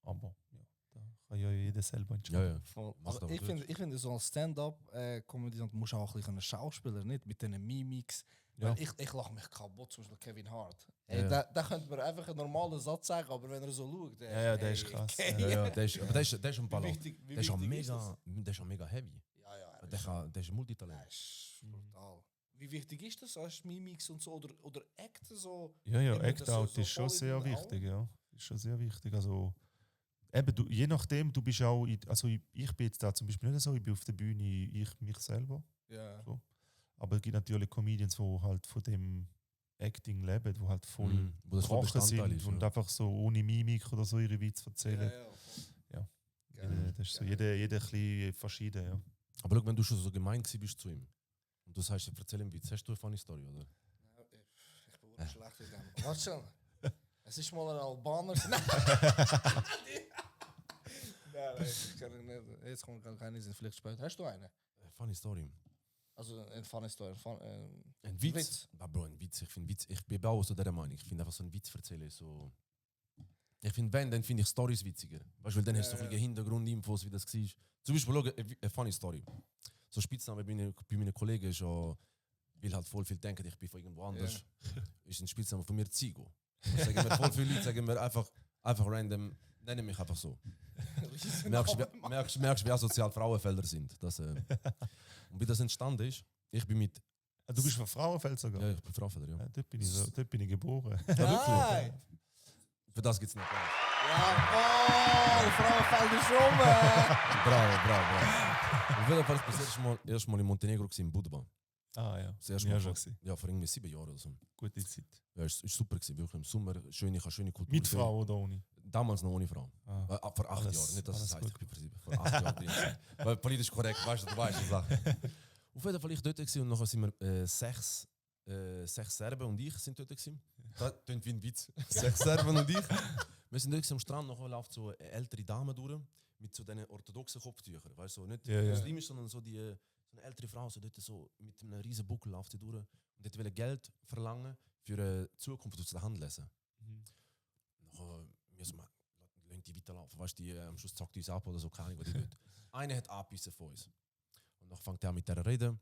Aber ja, da kann ja jeder selber Ja, entscheiden. ja. Voll. Macht Aber aber ich gut. finde, so als Stand-up-Komödiant musst du auch ein bisschen Schauspieler, nicht? Mit diesen Mimics. Ja. Weil ich lache mich kaputt, zum Beispiel Kevin Hart. Ja, Ey, ja. da könnte man einfach einen normalen Satz sagen, aber wenn er so schaut. Ja, der ist krass. Okay. Ja, ja, der ist, aber der ist ein Wie Ballon. wichtig, wie Der ist auch wichtig ist mega, der ist auch mega heavy. das? Ja, ja. Der ist ein Multitalent. Das ist brutal. Wie wichtig ist das? Hast du Mimics und so? Oder Acten so? Ja, ja, Immer das Act-Out so ist schon voll in sehr den wichtig, ja. Ist schon sehr wichtig. Also, eben, je nachdem, du bist auch, also ich bin jetzt da zum Beispiel nicht so, ich bin auf der Bühne, ich mich selber. Ja. Aber es gibt natürlich Comedians, die halt von dem Acting leben, die halt voll Wo das voll trocken Bestandteil sind ist. und Ja. einfach so ohne Mimik oder so ihre Witze erzählen. Ja. Das ist so, jeder ein bisschen verschieden, ja. Aber schau, wenn du schon so gemein bist zu ihm und du sagst, erzähl ihm Witz, hast du eine funny Story, oder? Ich bin wirklich schlecht in dem. Warte schon. Es ist mal ein Albaner. Nein, ich kann nicht. Jetzt kommt gar keine Sinn, vielleicht später. Hast du eine? Funny Story. Also ein funny Story. Ein Witz? Witz? Ah, Bro, ein Witz. Ich finde Witz, ich bin auch so der Meinung. Ich finde einfach so einen Witz erzählen so. Ich finde, dann finde ich Stories witziger. Weißt du, weil dann hast du so viele Hintergrundinfos, wie das war. Zum Beispiel, schau, eine funny Story. So Spitzname bei meinen Kollegen ist schon, weil halt voll viel denken, ich bin von irgendwo anders, ist ein Spitzname von mir Zigo. Das sagen mir voll viele Leute, sagen mir einfach random, nennen mich einfach so. Merkst du, wie asozial Frauenfelder sind. Das, und wie das entstanden ist, ich bin mit. Ah, du bist von Frauenfeld sogar? Ja, ich bin Frauenfelder, ja. Ja, dort bin ich geboren. Nein! Für das gibt es nicht. Jawohl! Frauenfeld ist rum! Bravo. Auf jeden Fall war ich das erste Mal in Montenegro gewesen, in Budva. Ah ja, Das erste ja, Mal schon vor, gewesen. ja, vor irgendwie 7 Jahren oder so. Gute Zeit. Ja, es war super gewesen, wirklich im Sommer, schöne Kultur. Mit Frau oder ohne? Damals noch ohne Frau. Vor 8 alles- Jahren, nicht dass es alles heißt, ich bin versieben. Vor 8 Jahren. Weil politisch korrekt, weißt du weißt die Sache. Auf jeden Fall ich dort gewesen, und nachher sind wir 6 Serben und ich sind dort gewesen. Das klingt wie ein Witz. 6 Serben und ich. Wir sind dort am Strand, nachher läuft so eine ältere Dame durch mit so diesen orthodoxen Kopftüchern. Weißt du, so nicht Ja, ja. muslimisch, sondern so so eine ältere Frau, so dort so mit einem riesen Buckel läuft sie durch und dort will Geld verlangen für eine Zukunft aus der Hand lesen. Nachher müssen wir lassen die weiterlaufen. Weißt du, am Schluss zackt die uns ab oder so, keine Ahnung, was die will. Einer hat abgebissen von uns. Und dann fängt er an mit der reden.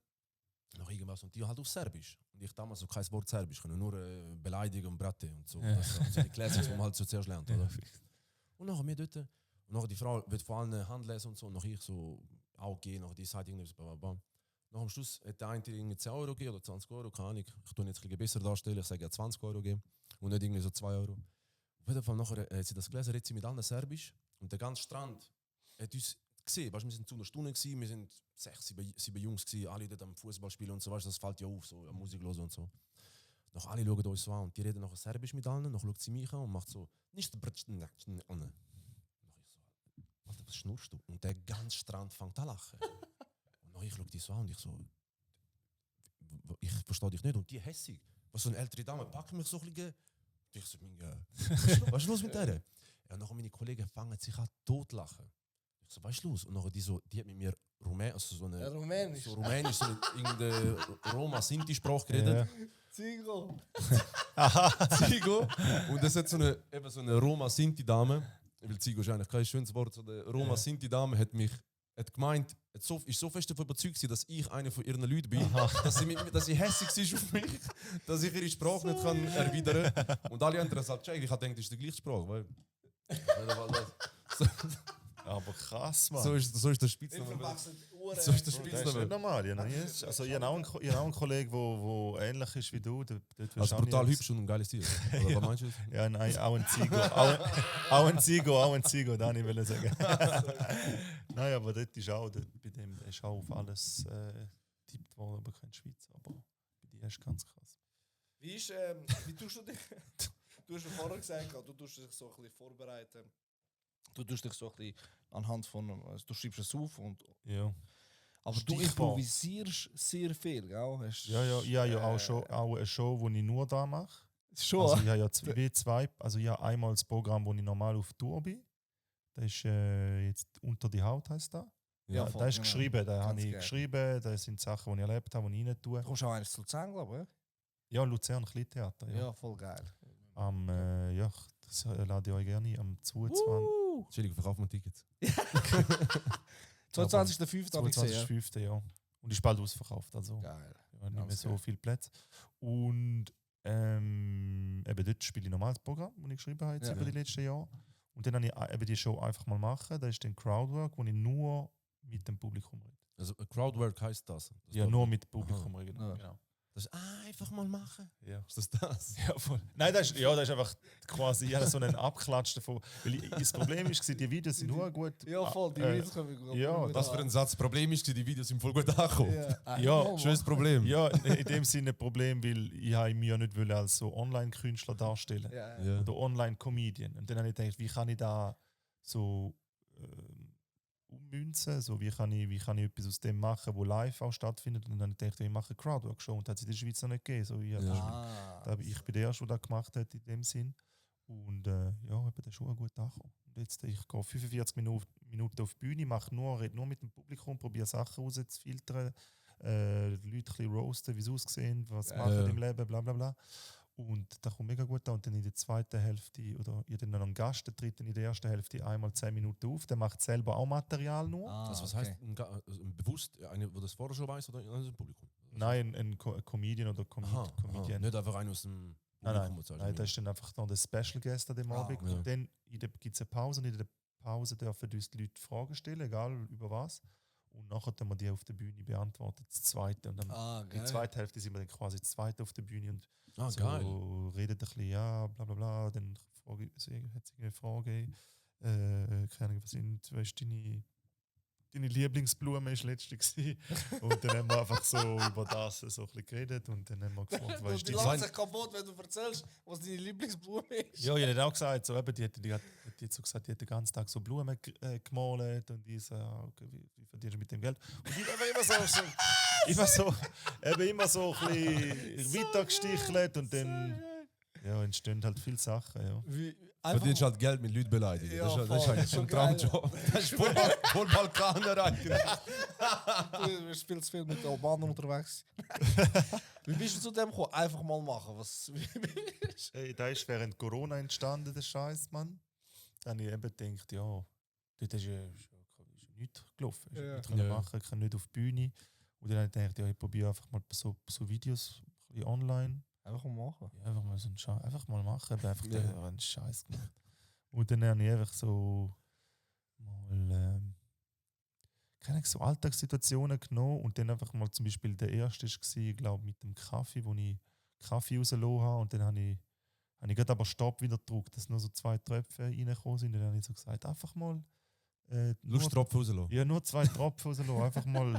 Noch irgendwas und die halt auf Serbisch. Und ich damals so kein Wort Serbisch, können nur beleidigen und Bratte und so. Ja. Das sind so die Classics, die man halt so zuerst lernt, oder? Und nachher wir dort. Und nachher die Frau wird vor allem Hand lesen und so. Und nachher ich so auch gehen, nachher die sagt irgendwas, bla. Nach am Schluss hat der eine irgendwie 10 Euro gegeben oder 20 Euro, keine Ahnung. Ich tue jetzt ein bisschen besser darstellen, ich sage ja 20 Euro geben und nicht irgendwie so 2 Euro. Auf jeden Fall nachher hat sie das gelesen, redet sie mit allen Serbisch und der ganze Strand hat uns gesehen. Weißt, wir sind zu einer Stunde gewesen, wir sind 6, 7 Jungs gewesen, alle dort am Fußball spielen und so, weißt, das fällt ja auf, so ja, Musik hören und so. Noch alle schauen uns so an und die reden nachher Serbisch mit allen, dann schaut sie mich an und macht so, nicht an. Und ich so, Alter, was schnurst du? Und der ganze Strand fängt an lachen. Und dann ich schaue die so an und ich so, ich verstehe dich nicht. Und die hässig, was so eine ältere Dame packt mich so ein bisschen. Und ich so, was ist los mit der? Ja, und nachher meine Kollegen fangen sich an totlachen. Ich so, was ist los? Und nachher die hat mit mir Rumänisch, Rumänisch. so irgendeine Roma-Sinti-Sprache geredet. Zigo. Zigo. Und das hat so eine Roma-Sinti-Dame, weil Zigo ist eigentlich kein schönes Wort, so eine Roma-Sinti-Dame hat gemeint, ist so fest davon überzeugt gewesen, dass ich einer von ihren Leuten bin, dass sie hässlich ist auf mich, dass ich ihre Sprache nicht kann erwidern kann. Und alle anderen sagen, ich habe gedacht, das ist die gleiche Sprache. Weil Aber krass, Mann. so ist der Spitzname. So ist der Das ist nicht Spitzname. normal. Ich habe auch einen Kollegen, der ähnlich ist wie du. Also brutal hübsch und ein geiles Tier. Oder was meinst du? Ja, nein, auch ein Zigo. Auch ein Zigo, das wollte ich sagen. Nein, aber dort ist auch, bei dem der ist auch auf alles tippt worden, aber kein Schweiz. Aber bei dir ist ganz krass. Wie tust du dich? Du hast ja vorher gesagt, du tust dich so ein bisschen vorbereiten. Du tust dich so ein bisschen anhand von, also du schreibst es auf und. Ja. Aber du Stichwort. improvisierst sehr viel, gell? Ja, auch eine Show, die ich nur da mache. Schon. Also ich habe ja zwei, also ich habe einmal das Programm, wo ich normal auf Tour bin. Das ist jetzt «Unter die Haut» heisst das. Ja, Ja, voll, das ist genau. geschrieben, da Ganz habe ich geil. geschrieben, das sind Sachen, die ich erlebt habe, die ich rein tue. Du kommst auch eines zu Luzern, glaube ich. Ja, Luzern Kleintheater. Ja. Ja. Ja, voll geil. Das lade ich euch gerne ein, am 22. Entschuldigung, verkaufen wir Tickets. 22.05. habe ich gesehen. 22.05. Ja. Und ist bald ausverkauft, also Ja. Geil. ja, nicht mehr Ganz so geil. viele Plätze. Und eben dort spiele ich normales Programm, das ich geschrieben habe jetzt Ja. über die letzten Jahre. Und dann habe ich eben die Show einfach mal machen. Das ist dann Crowdwork, wo ich nur mit dem Publikum rede. Also Crowdwork heisst das. Ja, nur mit dem Publikum rede. Ja. Genau. Das ist einfach mal machen. Ja. Ist das? Ja, voll. Nein, das ist einfach quasi so ein Abklatsch davon. Weil das Problem ist, die Videos sind nur gut. Ja, voll. Die Videos kommen gut. ja, gut Was an. für ein Satz. Problem ist, die Videos sind voll gut angekommen. Ja, Ja, Schönes Problem. Ja, in dem Sinne ein Problem, weil ich mich ja nicht will als so Online-Künstler darstellen Ja. Ja. oder Online-Comedian. Und dann habe ich gedacht, wie kann ich da so ummünzen, so wie kann ich etwas aus dem machen, wo live auch stattfindet. Und dann habe ich gedacht, ich mache eine Crowdwork-Show und das hat es in der Schweiz noch nicht gegeben. So, ich bin der Erste, der das gemacht hat in dem Sinn. Und ja, eben, das ist schon gut angekommen. Und jetzt, ich gehe 45 Minuten auf die Bühne, rede nur mit dem Publikum, probiere Sachen rauszufiltern, die Leute ein bisschen roasten, wie sie aussehen, was sie machen im Leben, bla bla bla. Und das kommt mega gut an. Und dann in der zweiten Hälfte, oder ich habe dann noch einen Gast, der tritt dann in der ersten Hälfte einmal 10 Minuten auf, der macht selber auch Material nur. Also was heisst bewusst, einer, der das vorher schon weiß oder aus dem Publikum? Nein, ein Comedian oder Comedian. Nicht einfach einer aus dem Nein, Publikum. nein, das ist dann einfach noch der Special Guest an dem Abend. ja. Und dann gibt es eine Pause und in der Pause dürfen uns die Leute Fragen stellen, egal über was. Und nachher dann wir die auf der Bühne beantworten, das zweite. Und dann in der zweiten Hälfte sind wir dann quasi das zweite auf der Bühne und so geil. redet ein bisschen, ja, bla bla bla. Dann hat es eine Frage, keine Ahnung, was ist deine deine Lieblingsblume ist letztens gewesen. Und dann haben wir einfach so über das so ein bisschen geredet und dann haben wir gefragt, was ist Die die lachen sich kaputt, wenn du erzählst, was deine Lieblingsblume ist. Ja, ich hätte auch gesagt, so, eben, die hat so gesagt, die hat den ganzen Tag so Blumen gemalt und ich so, ja, okay, wie verdienst du mit dem Geld? Und ich habe immer so ein bisschen weitergestichelt und dann entstehen halt viele Sachen. Ja. Verdienst halt Geld mit Leuten beleidigen. Ja, das ist eigentlich voll ein geil. Traumjob. Das ist voll Balkaner eigentlich. Du spielst viel mit Albanern unterwegs. Wie bist du zu dem gekommen? Einfach mal machen. Hey, da ist während Corona entstanden, der Scheiß, Mann. Dann habe ich eben gedacht, ja, dort ist ja nichts gelaufen. Ja. Ich konnte machen, ich kann nicht auf die Bühne. Und dann habe ich gedacht, ja, ich probiere einfach mal so Videos ein bisschen online. Einfach mal machen. Ja, einfach mal so einen Scheiß, einfach mal machen, aber einfach einen Scheiß gemacht. Und dann habe ich einfach so mal keine so Alltagssituationen genommen und dann einfach mal zum Beispiel der erste war, ich glaube mit dem Kaffee, wo ich Kaffee rausgelassen habe und dann habe ich gerade aber Stopp wieder gedrückt, dass nur so 2 Tröpfe reingekommen sind und dann habe ich so gesagt, einfach mal Lusttropfen rauslassen. ja, nur 2 Tropfen rauslassen, einfach mal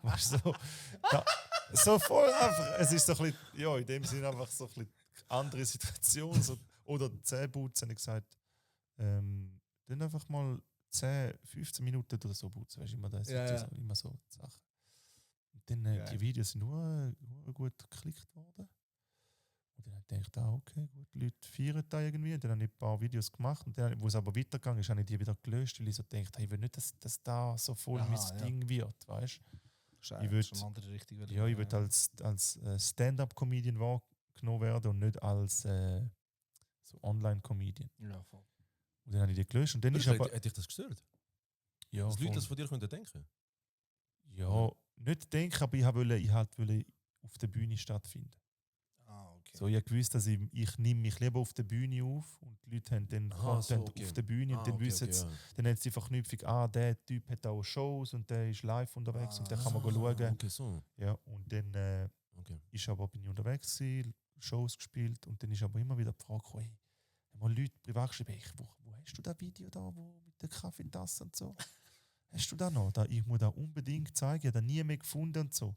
weißt du, so voll einfach, es ist so ein bisschen, ja, in dem Sinne einfach so ein bisschen andere Situation so, oder Zähneputzen, habe ich gesagt, dann einfach mal 10, 15 Minuten oder so putzen, weißt du, immer das, Ja, ja. so, immer so Sachen. Und dann Geil. die Videos sind nur gut geklickt worden. Und dann habe ich gedacht, okay, gut, die Leute feiern da irgendwie. Und dann habe ich ein paar Videos gemacht. Und dann, wo es aber weitergegangen ist, habe ich die wieder gelöscht, weil ich so gedacht, ich will nicht, dass da so voll Aha, mein ja. Ding wird, weißt Ich Ich würd- schon eine andere Richtung. du? Ja, ich will als Stand-up-Comedian wahrgenommen werden und nicht als so Online-Comedian. Ja, voll. Und dann habe ich die gelöscht. Und dann ist aber... Hat dich das gestört? Ja, Dass Leute voll. das von dir können denken? Ja, nicht denken, aber ich wollte auf der Bühne stattfinden. Ah, okay. So, ich gewusst, dass ich nehme mich lieber auf der Bühne auf und die Leute haben dann Content okay. auf der Bühne und dann wissen sie, dann haben sie die Verknüpfung, der Typ hat auch Shows und der ist live unterwegs und dann kann man schauen. Okay, so. Ja, und dann Okay. bin ich unterwegs gewesen, Shows gespielt und dann ist aber immer wieder die Frage gekommen, hey, haben wir Leute privat geschrieben, hey, wo hast du das Video da, wo mit der Kaffeetasse und so? Hast du das noch? Ich muss das unbedingt zeigen, ich habe das nie mehr gefunden und so.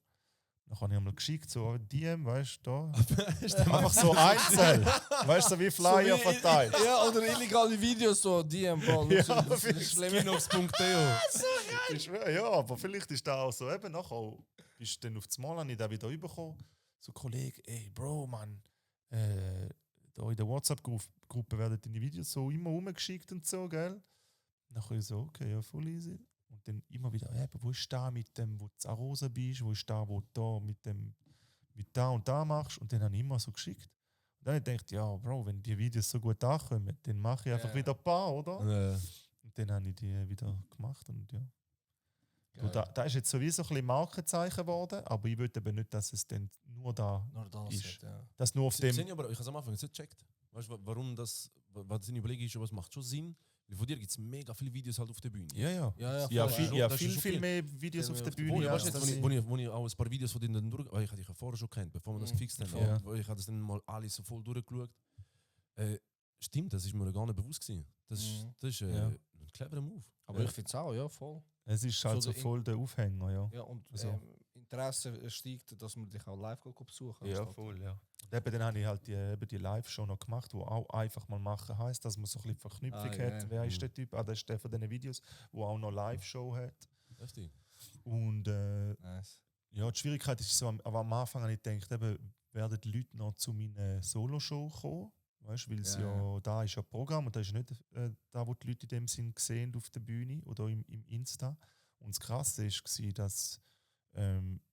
Dann habe ich einmal geschickt, so DM, weißt du, da. Einfach so einzeln. Weißt du, so wie Flyer verteilt. Ja, oder illegale Videos, so DM, Bro. Ja, Das ist schlimm. Kinox.de. Ich schwöre, ja, aber vielleicht ist das auch so. Eben nachher bist du dann auf das Mal, habe ich da wieder bekommen. So Kollege, ey Bro, Mann, da in der WhatsApp-Gruppe werden deine Videos so immer rumgeschickt und so, gell? Nachher ich so, okay, ja, voll easy. Und dann immer wieder, wo ist da mit dem, wo du zu Arosa bist, wo ist da, wo du da mit da und da machst? Und dann habe ich immer so geschickt. Und dann habe ich gedacht, ja, Bro, wenn die Videos so gut ankommen, dann mache ich einfach wieder ein paar, oder? Und dann habe ich die wieder gemacht und ja. Du, da ist jetzt sowieso ein bisschen Markenzeichen geworden, aber ich will eben nicht, dass es dann nur da Nur das ist. ist, ja. dass nur auf dem... Ich habe es am Anfang nicht gecheckt. Weißt du, warum das, was deine Überlegung ist, was macht schon Sinn? Weil von dir gibt es mega viele Videos halt auf der Bühne. Ja. Ja, voll, Ja, Das ist schon viel mehr Videos Viel auf mehr der auf der Bühne. Bühne, Weißt du, das jetzt, ist- wo ich auch ein paar Videos von denen dann durch... Ich hatte dich ja vorher schon kennt, bevor wir das gefixt haben. Ja. Ich habe das dann mal alles so voll durchgeschaut. Stimmt, das ist mir gar nicht bewusst gewesen. Das ist Ja. ein cleverer Move. Aber ich finde es auch, ja, voll. Es ist halt So so voll der Aufhänger, ja. Ja, und Also- Interesse steigt, dass man dich auch live besuchen Ja, anstatt- voll, ja. Und eben, dann habe ich halt die Live-Show noch gemacht, wo auch einfach mal machen heisst, dass man so ein bisschen Verknüpfung Ah, hat. geil. Wer ist der Typ? Das ist der von diesen Videos, wo auch noch Live-Show hat. Heftig. Und Nice. ja, die Schwierigkeit ist so, aber am Anfang habe ich gedacht, eben, werden die Leute noch zu meiner Solo-Show kommen. Weißt du, weil da ist ja Programm und da ist nicht da, wo die Leute in dem Sinn sehen auf der Bühne oder im Insta. Und das Krasse war, dass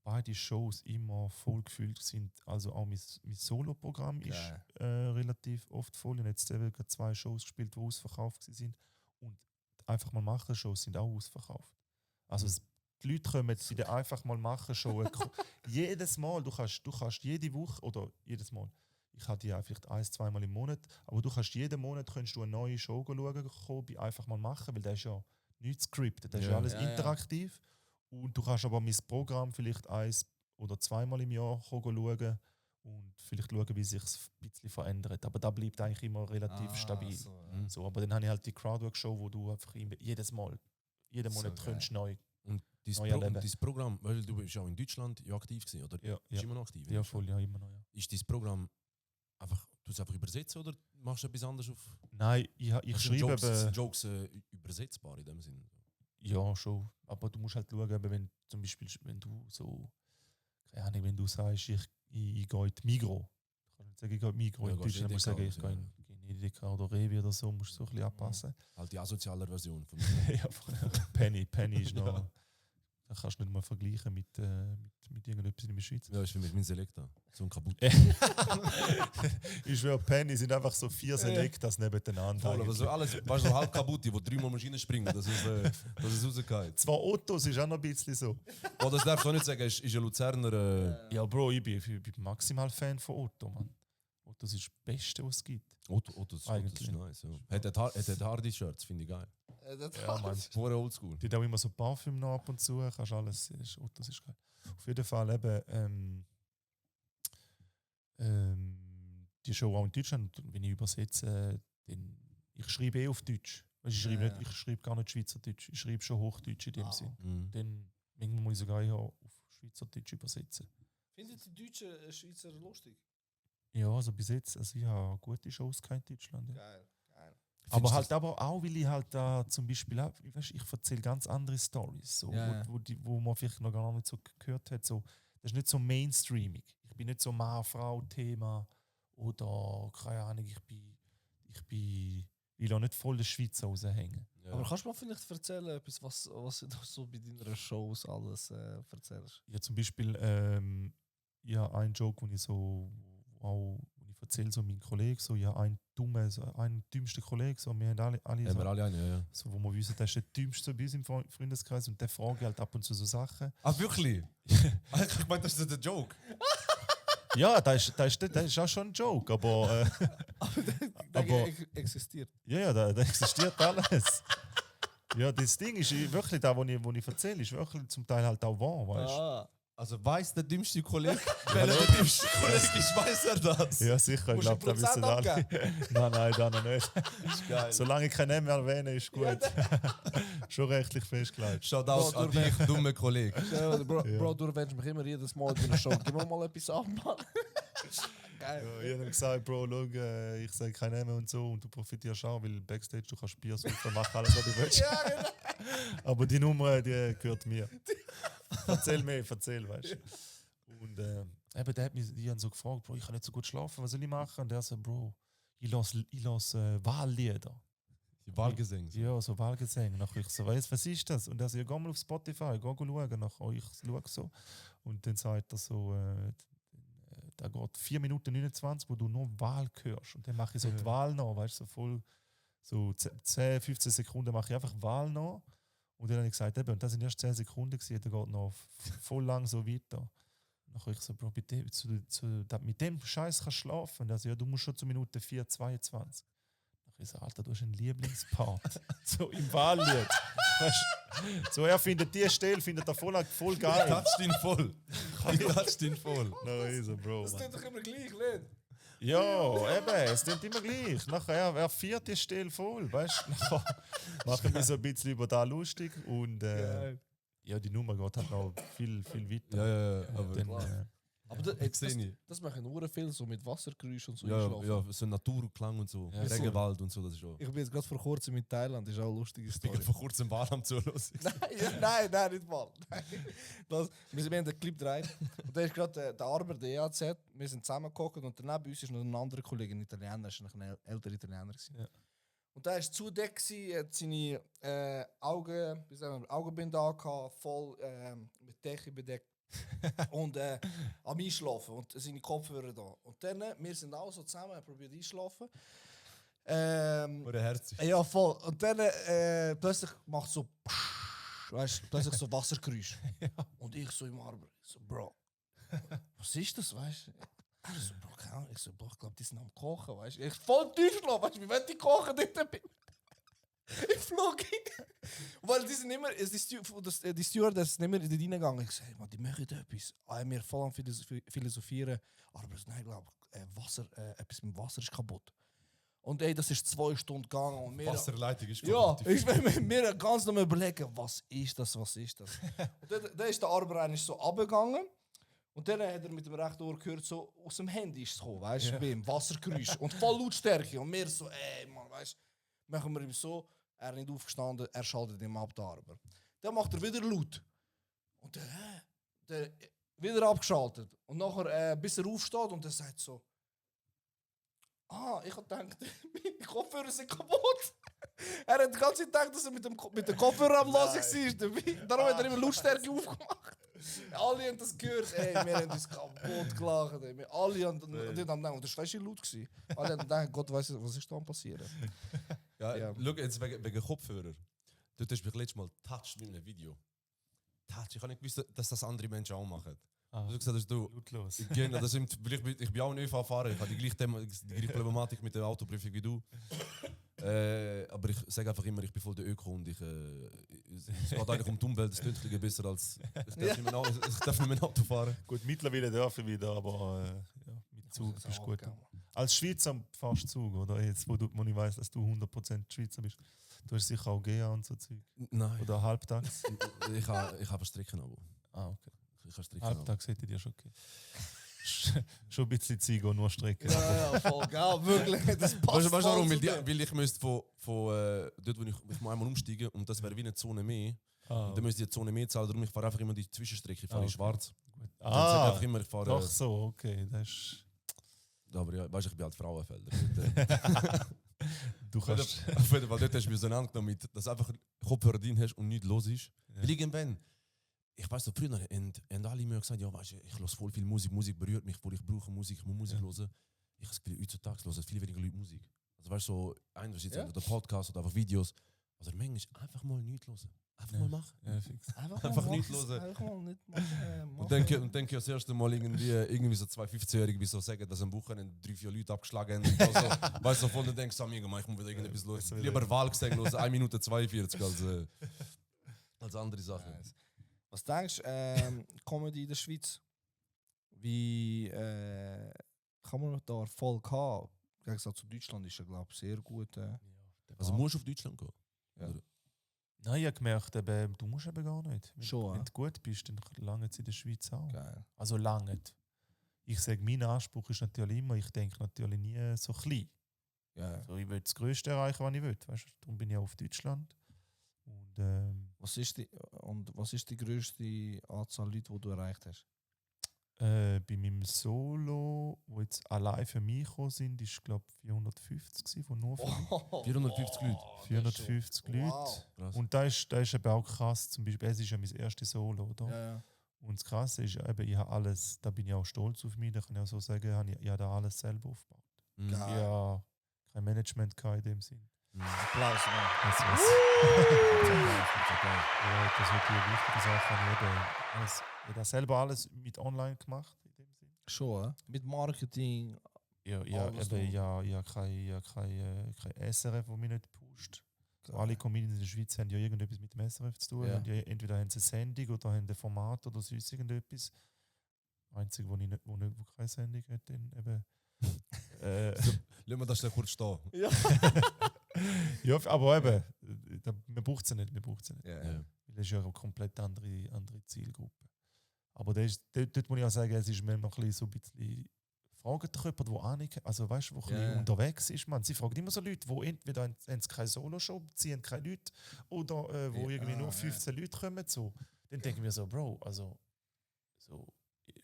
beide Shows immer voll gefüllt sind. Also auch mein Solo-Programm ist relativ oft voll. Ich habe jetzt eben gerade 2 Shows gespielt, die ausverkauft sind. Und einfach mal machen Shows sind auch ausverkauft. Also die Leute kommen bei der einfach mal machen Show jedes Mal. Du kannst jede Woche oder jedes Mal. Ich habe die ja vielleicht 1-2 Mal im Monat, aber du kannst jeden Monat du eine neue Show schauen, bei einfach mal machen, weil das ist ja nicht scripted, das ist ja alles interaktiv. Und du kannst aber mein Programm vielleicht 1 oder 2 Mal im Jahr schauen und vielleicht schauen, wie sich es ein bisschen verändert. Aber da bleibt eigentlich immer relativ stabil. So, So, aber dann habe ich halt die Crowdwork-Show, wo du einfach jedes Mal jeden So Monat geil. könntest du neu. Und Neu erleben. dein Programm, weil du bist auch in Deutschland ja aktiv gewesen, oder? Ja, Bist ja. immer noch aktiv? Ja, voll, ja, immer noch. Ja. Ist dein Programm einfach, du es einfach übersetzen oder machst du etwas anderes auf? Nein, ich Sind schreibe Jokes, eben, sind Jokes übersetzbar in dem Sinn? ja schon, aber du musst halt schauen, eben, wenn zum Beispiel, wenn du so, keine Ahnung, wenn du sagst, ich gehe in die Migros, du kannst nicht sagen, ich gehe in die Migros, Ja, in gehst Deutschland musst du sagen, ich Edeka gehe in Edeka oder Rewe oder so, musst du so ein bisschen anpassen. Halt die asoziale Version von Ja, Penny ist noch, da kannst du nicht mal vergleichen mit irgendetwas in der Schweiz. Ja, ist für mich mein Selektor. So ein kaputt. Ich schwöre, Penny sind einfach so 4 Selectas nebeneinander. Voll, aber eigentlich. so alles, weißt du, so halb kaputt, die 3-mal Maschinen springen, dass es rausgeht. Zwar Ottos ist auch noch ein bisschen so. Oh, das darfst du auch nicht sagen, ist ein Luzerner. Ja, Bro, ich bin maximal Fan von Otto, Mann. Otto ist das Beste, was es gibt. Otto ist Eigentlich. nice. Ja. Hat Hardy-Shirts, finde ich geil. Ja, Mann. Vorher oldschool. Die hat auch immer so Parfüm noch ab und zu. Kannst alles. Ottos ist geil. Auf jeden Fall eben die Show auch in Deutschland. Und wenn ich übersetze, dann ich schreibe auf Deutsch. Ich schreibe gar nicht Schweizerdeutsch. Ich schreibe schon Hochdeutsch in dem Sinn. Mhm. Dann manchmal muss ich sogar eher auf Schweizerdeutsch übersetzen. Findet die Deutschen Schweizer lustig? Ja, also bis jetzt, also ich habe gute Shows gehabt in Deutschland. Ja. Geil, geil. Aber halt aber auch, weil ich halt da zum Beispiel auch, weißt, ich erzähle ganz andere Stories, so, Ja, ja. wo man vielleicht noch gar nicht so gehört hat. So, das ist nicht so mainstreamig. Ich bin nicht so Mann-Frau-Thema oder keine Ahnung, ich will auch nicht voll der Schweiz raushängen. Ja. Aber kannst du mir vielleicht erzählen, etwas, was du so bei deinen Shows alles erzählst? Ja, zum Beispiel, ja, ein Joke, wo ich erzähle, so mein Kollege, so, ja, einen dümmsten Kollegen, so, wir haben alle Haben so, wir alle einen, ja. so, wo wir wissen, der ist der dümmste bei uns im Freundeskreis und der fragt halt ab und zu so Sachen. Ah, wirklich? Ich meine, das ist der Joke. Ja, das ist auch schon ein Joke, aber aber Existiert. ja, da existiert alles. Ja, das Ding ist wirklich da, wo ich erzähle, ist wirklich zum Teil halt auch wahr, weißt du? Ah. Also weiss der dümmste Kollege, wer der dümmste Kollege ist, weiss er das? Ja, sicher, ich Musst du glaube, da wissen alle. Nein, da noch nicht. ist geil. Solange ich keinen Namen erwähne, ist gut. Schon rechtlich festgelegt. Shoutout an dich, dumme Kollege. Bro, du erwähnst mich immer jedes Mal in einer Show. Gib mir mal etwas ab, Mann. Geil. Ja, ich habe ihm gesagt, Bro, schau, ich sage keinen Namen und so und du profitierst auch, weil Backstage du kannst Bier saufen, mach alles, was du willst. Ja, genau. Aber die Nummer, die gehört mir. Erzähl mehr, weißt du. Und eben, der hat mich die haben so gefragt, Bro, ich kann nicht so gut schlafen, was soll ich machen? Und der so, Bro, ich lass Wahllieder. Die Wahlgesänge. So. Ja, so Wahlgesänge. Nachher ich so, was ist das? Und er so, ja, geh mal auf Spotify, geh schauen. Nachher ich schaue so. Und dann sagt er so, da geht 4 Minuten 29, wo du nur Wahl hörst. Und dann mache ich so die Wahl noch, weißt du, so voll, so 10, 15 Sekunden mache ich einfach Wahl noch. Und dann habe ich gesagt, eben, und das sind erst 10 Sekunden gewesen, dann geht noch voll lang so weiter. Nachher ich so, Bro, mit dem Scheiß kannst du schlafen. Und er so, ja, du musst schon zur Minute 4,22. Nachher ich so, Alter, du hast einen Lieblingspart. So im Wahllied. Weißt du? So, er findet die Stelle, findet er voll geil. Toucht ihn voll. Toucht ihn voll. No, ist er, Bro. Das Man. klingt doch immer gleich, nicht? Ja, eben, es klingt immer gleich. Nachher, er feiert die Stelle voll, weißt du? Nachher machen wir so ein bisschen über da lustig und ja, die Nummer geht halt noch viel weiter. Ja, aber Dann, klar. Aber das sehe ich. das machen nur viel so mit Wassergeräuschen und so Ja, einschlafen. ja, so Natur und Klang und so. Ja, Regenwald und so, das ist auch. Ich bin jetzt gerade vor kurzem in Thailand, das ist auch eine lustige Ich bin Story. vor kurzem Wahl am Zuhören. Nein, nicht mal. Nein. Wir haben den Clip gedreht und da ist gerade der Arber, der EAZ, wir sind zusammengeguckt und daneben uns ist noch ein anderer Kollege, ein Italiener, ist noch ein älterer Italiener. Ja. Und der war zudeckt, hat seine Augenbinde angehabt, voll mit Decke bedeckt. Und am Einschlafen und seine Kopfhörer da. Und dann, wir sind auch so zusammen, probiert einschlafen. Oder herzig. Ja, voll. Und dann plötzlich macht so weißt du, plötzlich so Wassergeräusch. Und ich so im Arber, so, Bro, was ist das, weißt du? Er so, Bro, keine Ahnung. Ich so, Bro, ich glaube, die sind am Kochen, weißt du? Ich voll Deutschland, weißt du, wie wollen die kochen dort? Ich flog hin. Weil die sind immer, die Stewardess sind immer in die reingegangen. Ich sage, man, die machen etwas. Wir voll am philosophieren. Aber nein, ich glaube, Wasser, etwas mit Wasser ist kaputt. Und ey, das ist 2 Stunden gegangen und wir... Wasserleitung ist Ja, relativ- ich will mir ganz noch mal überlegen, was ist das? Und dann ist der Arbeiter so runtergegangen und dann hat er mit dem rechten Ohr gehört, so aus dem Handy ist es gekommen, weißt du, beim Wassergeräusch und voll Lautstärke und wir so, ey Mann, weißt du, machen wir ihm so, er nicht aufgestanden, er schaltet ihm ab, der Arbeiter. Dann macht er wieder laut und dann wieder abgeschaltet und nachher, bis er aufsteht und er sagt so, ich hab gedacht, meine Kopfhörer sind kaputt. Er hat die ganze Zeit gedacht, dass er mit dem Kopfhörer am Lassen war. Darum hat er immer Lautstärke aufgemacht. Alle haben das gehört. Ey, wir haben uns kaputt gelacht. Ey. Wir alle haben gedacht, und das war schon laut gewesen. Alle haben gedacht, Gott weiss, was ist da passiert. Ja, schau jetzt wegen Kopfhörer. Dort hast du mich letztes Mal touched mit einem Video. Touch, ich habe nicht gewusst, dass das andere Menschen auch machen. Du hast gesagt, dass du... Lautlos. Genau, das sind, weil ich bin auch ein ÖV-Fahrer, ich habe die gleiche Problematik mit der Autoprüfung wie du. Aber ich sage einfach immer, ich bin voll der Öko und es geht eigentlich um die Umwelt, es klingt ein bisschen besser als... Ich darf nicht mehr Auto fahren. Gut, mittlerweile darf ich wieder, aber mit Zug bist du gut. Als Schweizer fährst du Zug, oder? Jetzt, wo ich weiss, dass du 100% Schweizer bist. Du hast sicher auch GA und so Zeug. Nein. Oder halbtags. Ich habe ein Streckenabo. Okay. Ich habe Streckenabo. Halbtags hätte ich dir schon okay. Schon ein bisschen Zeit gehen, nur Strecken. Ja, voll geil, wirklich. Das passt Weißt du warum? voll zu Weil ich müsste von dort, wo ich muss einmal umsteigen und das wäre wie eine Zone mehr. Und dann müsste ich die Zone mehr zahlen, darum ich fahre einfach immer die Zwischenstrecke, ich fahre in schwarz. Dann sage ich einfach immer, ich fahre... Doch so, okay. Das ist... Aber ja, weißt du, ich bin halt Frauenfelder. Du kannst... Auf jeden Fall, dort hast du mir so angenommen, dass du einfach Kopfhörer drin hast und nichts los ist. Ja. Weil irgendwann, ich weiss noch, früher haben alle mir gesagt, ja, weißt du, ich höre voll viel Musik, Musik berührt mich, voll, ich brauche Musik, ich muss Musik hören. Ich habe das Gefühl, heutzutage hören viel weniger Leute Musik. Also weißt du, so einerseits oder Podcasts oder einfach Videos. Also manchmal einfach mal nichts hören. Einfach mal machen. Ja, fix. Einfach nicht hören. Einfach mal nicht machen. Und denke das erste Mal irgendwie so 2 15-Jährige, wie so sagen, dass am Wochenende 3-4 Leute abgeschlagen haben. Also, weißt du, von dann denkst du, ich muss wieder irgendetwas los. Lieber Wahlgesang los, 1 Minute 42 als andere Sachen. Nice. Was denkst du, Comedy in der Schweiz? Wie kann man da Erfolg haben? Im Gegensatz zu Deutschland ist er, glaube ich, sehr gut. Also musst du auf Deutschland gehen? Ja. Oder? Nein, ich habe gemerkt, du musst eben gar nicht. Schon, Wenn du gut bist, dann lange es in der Schweiz auch. Geil. Also lange. Ich sage, mein Anspruch ist natürlich immer, ich denke natürlich nie so klein. Ja. So, ich will das Größte erreichen, was ich will. Weißt du? Darum bin ich auch auf Deutschland. Und, Was ist die grösste Anzahl Leute, die du erreicht hast? bei meinem Solo, wo jetzt allein für mich gekommen sind, ist glaube ich 450 gewesen, von nur für mich. 450 Leute. 450 Leute. Wow. Krass. Und da ist eben auch krass, zum Beispiel, es ist ja mein erstes Solo, oder? Ja. Und das Krasse ist eben, ich habe alles, da bin ich auch stolz auf mich, da kann ich auch so sagen, ich habe da alles selber aufgebaut. Mhm. Geil. Ich habe kein Management gehabt in dem Sinn. Applaus, Mann. Das ist die wichtige Sache. Ich habe das selber alles mit online gemacht. In dem Sinn. Schon, mit Marketing. Ja, Alles eben, ich habe kein SRF, das mich nicht pusht. So, alle Comedians in der Schweiz haben ja irgendetwas mit dem SRF zu tun. Ja. Entweder haben sie eine Sendung oder haben ein Format oder sonst irgendetwas. Das Einzige, wo keine Sendung hat, dann eben. Lass mal das schnell kurz stehen. Ja. Ja, aber eben, man braucht sie nicht. Ja. Ja. Weil das ist ja eine komplett andere Zielgruppe. Aber dort muss ich auch sagen, es ist mir noch ein bisschen so ein bisschen. Fragt doch jemand, der Ahnung hat, also weißt du, der ein bisschen unterwegs ist. Man. Sie fragen immer so Leute, die entweder haben keine Solo-Show, ziehen keine Leute oder wo irgendwie nur 15 Leute kommen. So. Dann denken wir so, Bro, also so,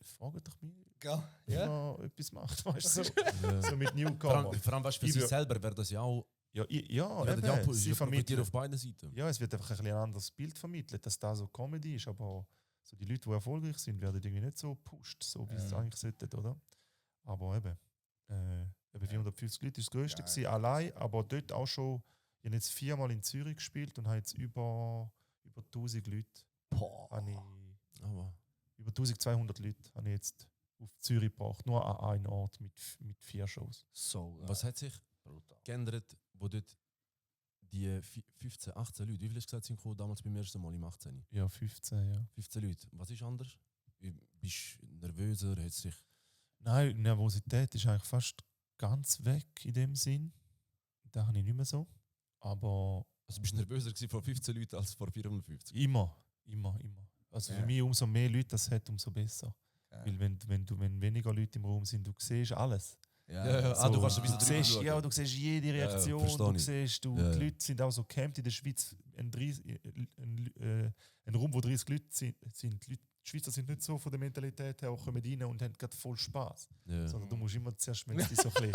fragt doch mich, Ja. noch etwas macht, weißt du? So, Ja. so mit Vor Newcomer. allem weißt du, für Ich sich wür- selber wäre das ja auch. Ja, Werden ja eben, auch sie profitieren vermitteln. auf beiden Seiten. Ja, es wird einfach ein bisschen ein anderes Bild vermittelt, dass da so Comedy ist, aber so die Leute, die erfolgreich sind, werden irgendwie nicht so gepusht, so wie es eigentlich sollte, oder? Aber eben 450 Leute ist das Größte gewesen, allein, aber dort auch schon, ich habe jetzt 4-mal in Zürich gespielt und habe jetzt über 1000 Leute, habe ich, Aber über 1200 Leute habe ich jetzt auf Zürich gebracht, nur an einen Ort mit 4 Shows. So. was hat sich geändert, wo dort die 15, 18 Leute, wie viel hast du gesagt, sind gekommen, damals beim ersten Mal im 18? Ja, 15, ja. 15 Leute. Was ist anders? Bist du nervöser? Hat sich Nein, Nervosität ist eigentlich fast ganz weg in dem Sinn. den habe ich nicht mehr so. Aber Also bist du nervöser gewesen vor 15 Leuten als vor 450? immer. Also für mich umso mehr Leute das hat, umso besser. Ja. Weil wenn weniger Leute im Raum sind, du siehst alles. Ah, du kannst sowieso du siehst, ja, du siehst jede Reaktion, verstehe du ich. siehst, Ja. die Leute sind auch so gecampt in der Schweiz. Ein Raum, wo 30 Leute sind, die Schweizer sind nicht so von der Mentalität her, auch kommen rein und haben gerade voll Spaß. Ja. Sondern du musst immer zuerst so ein bisschen...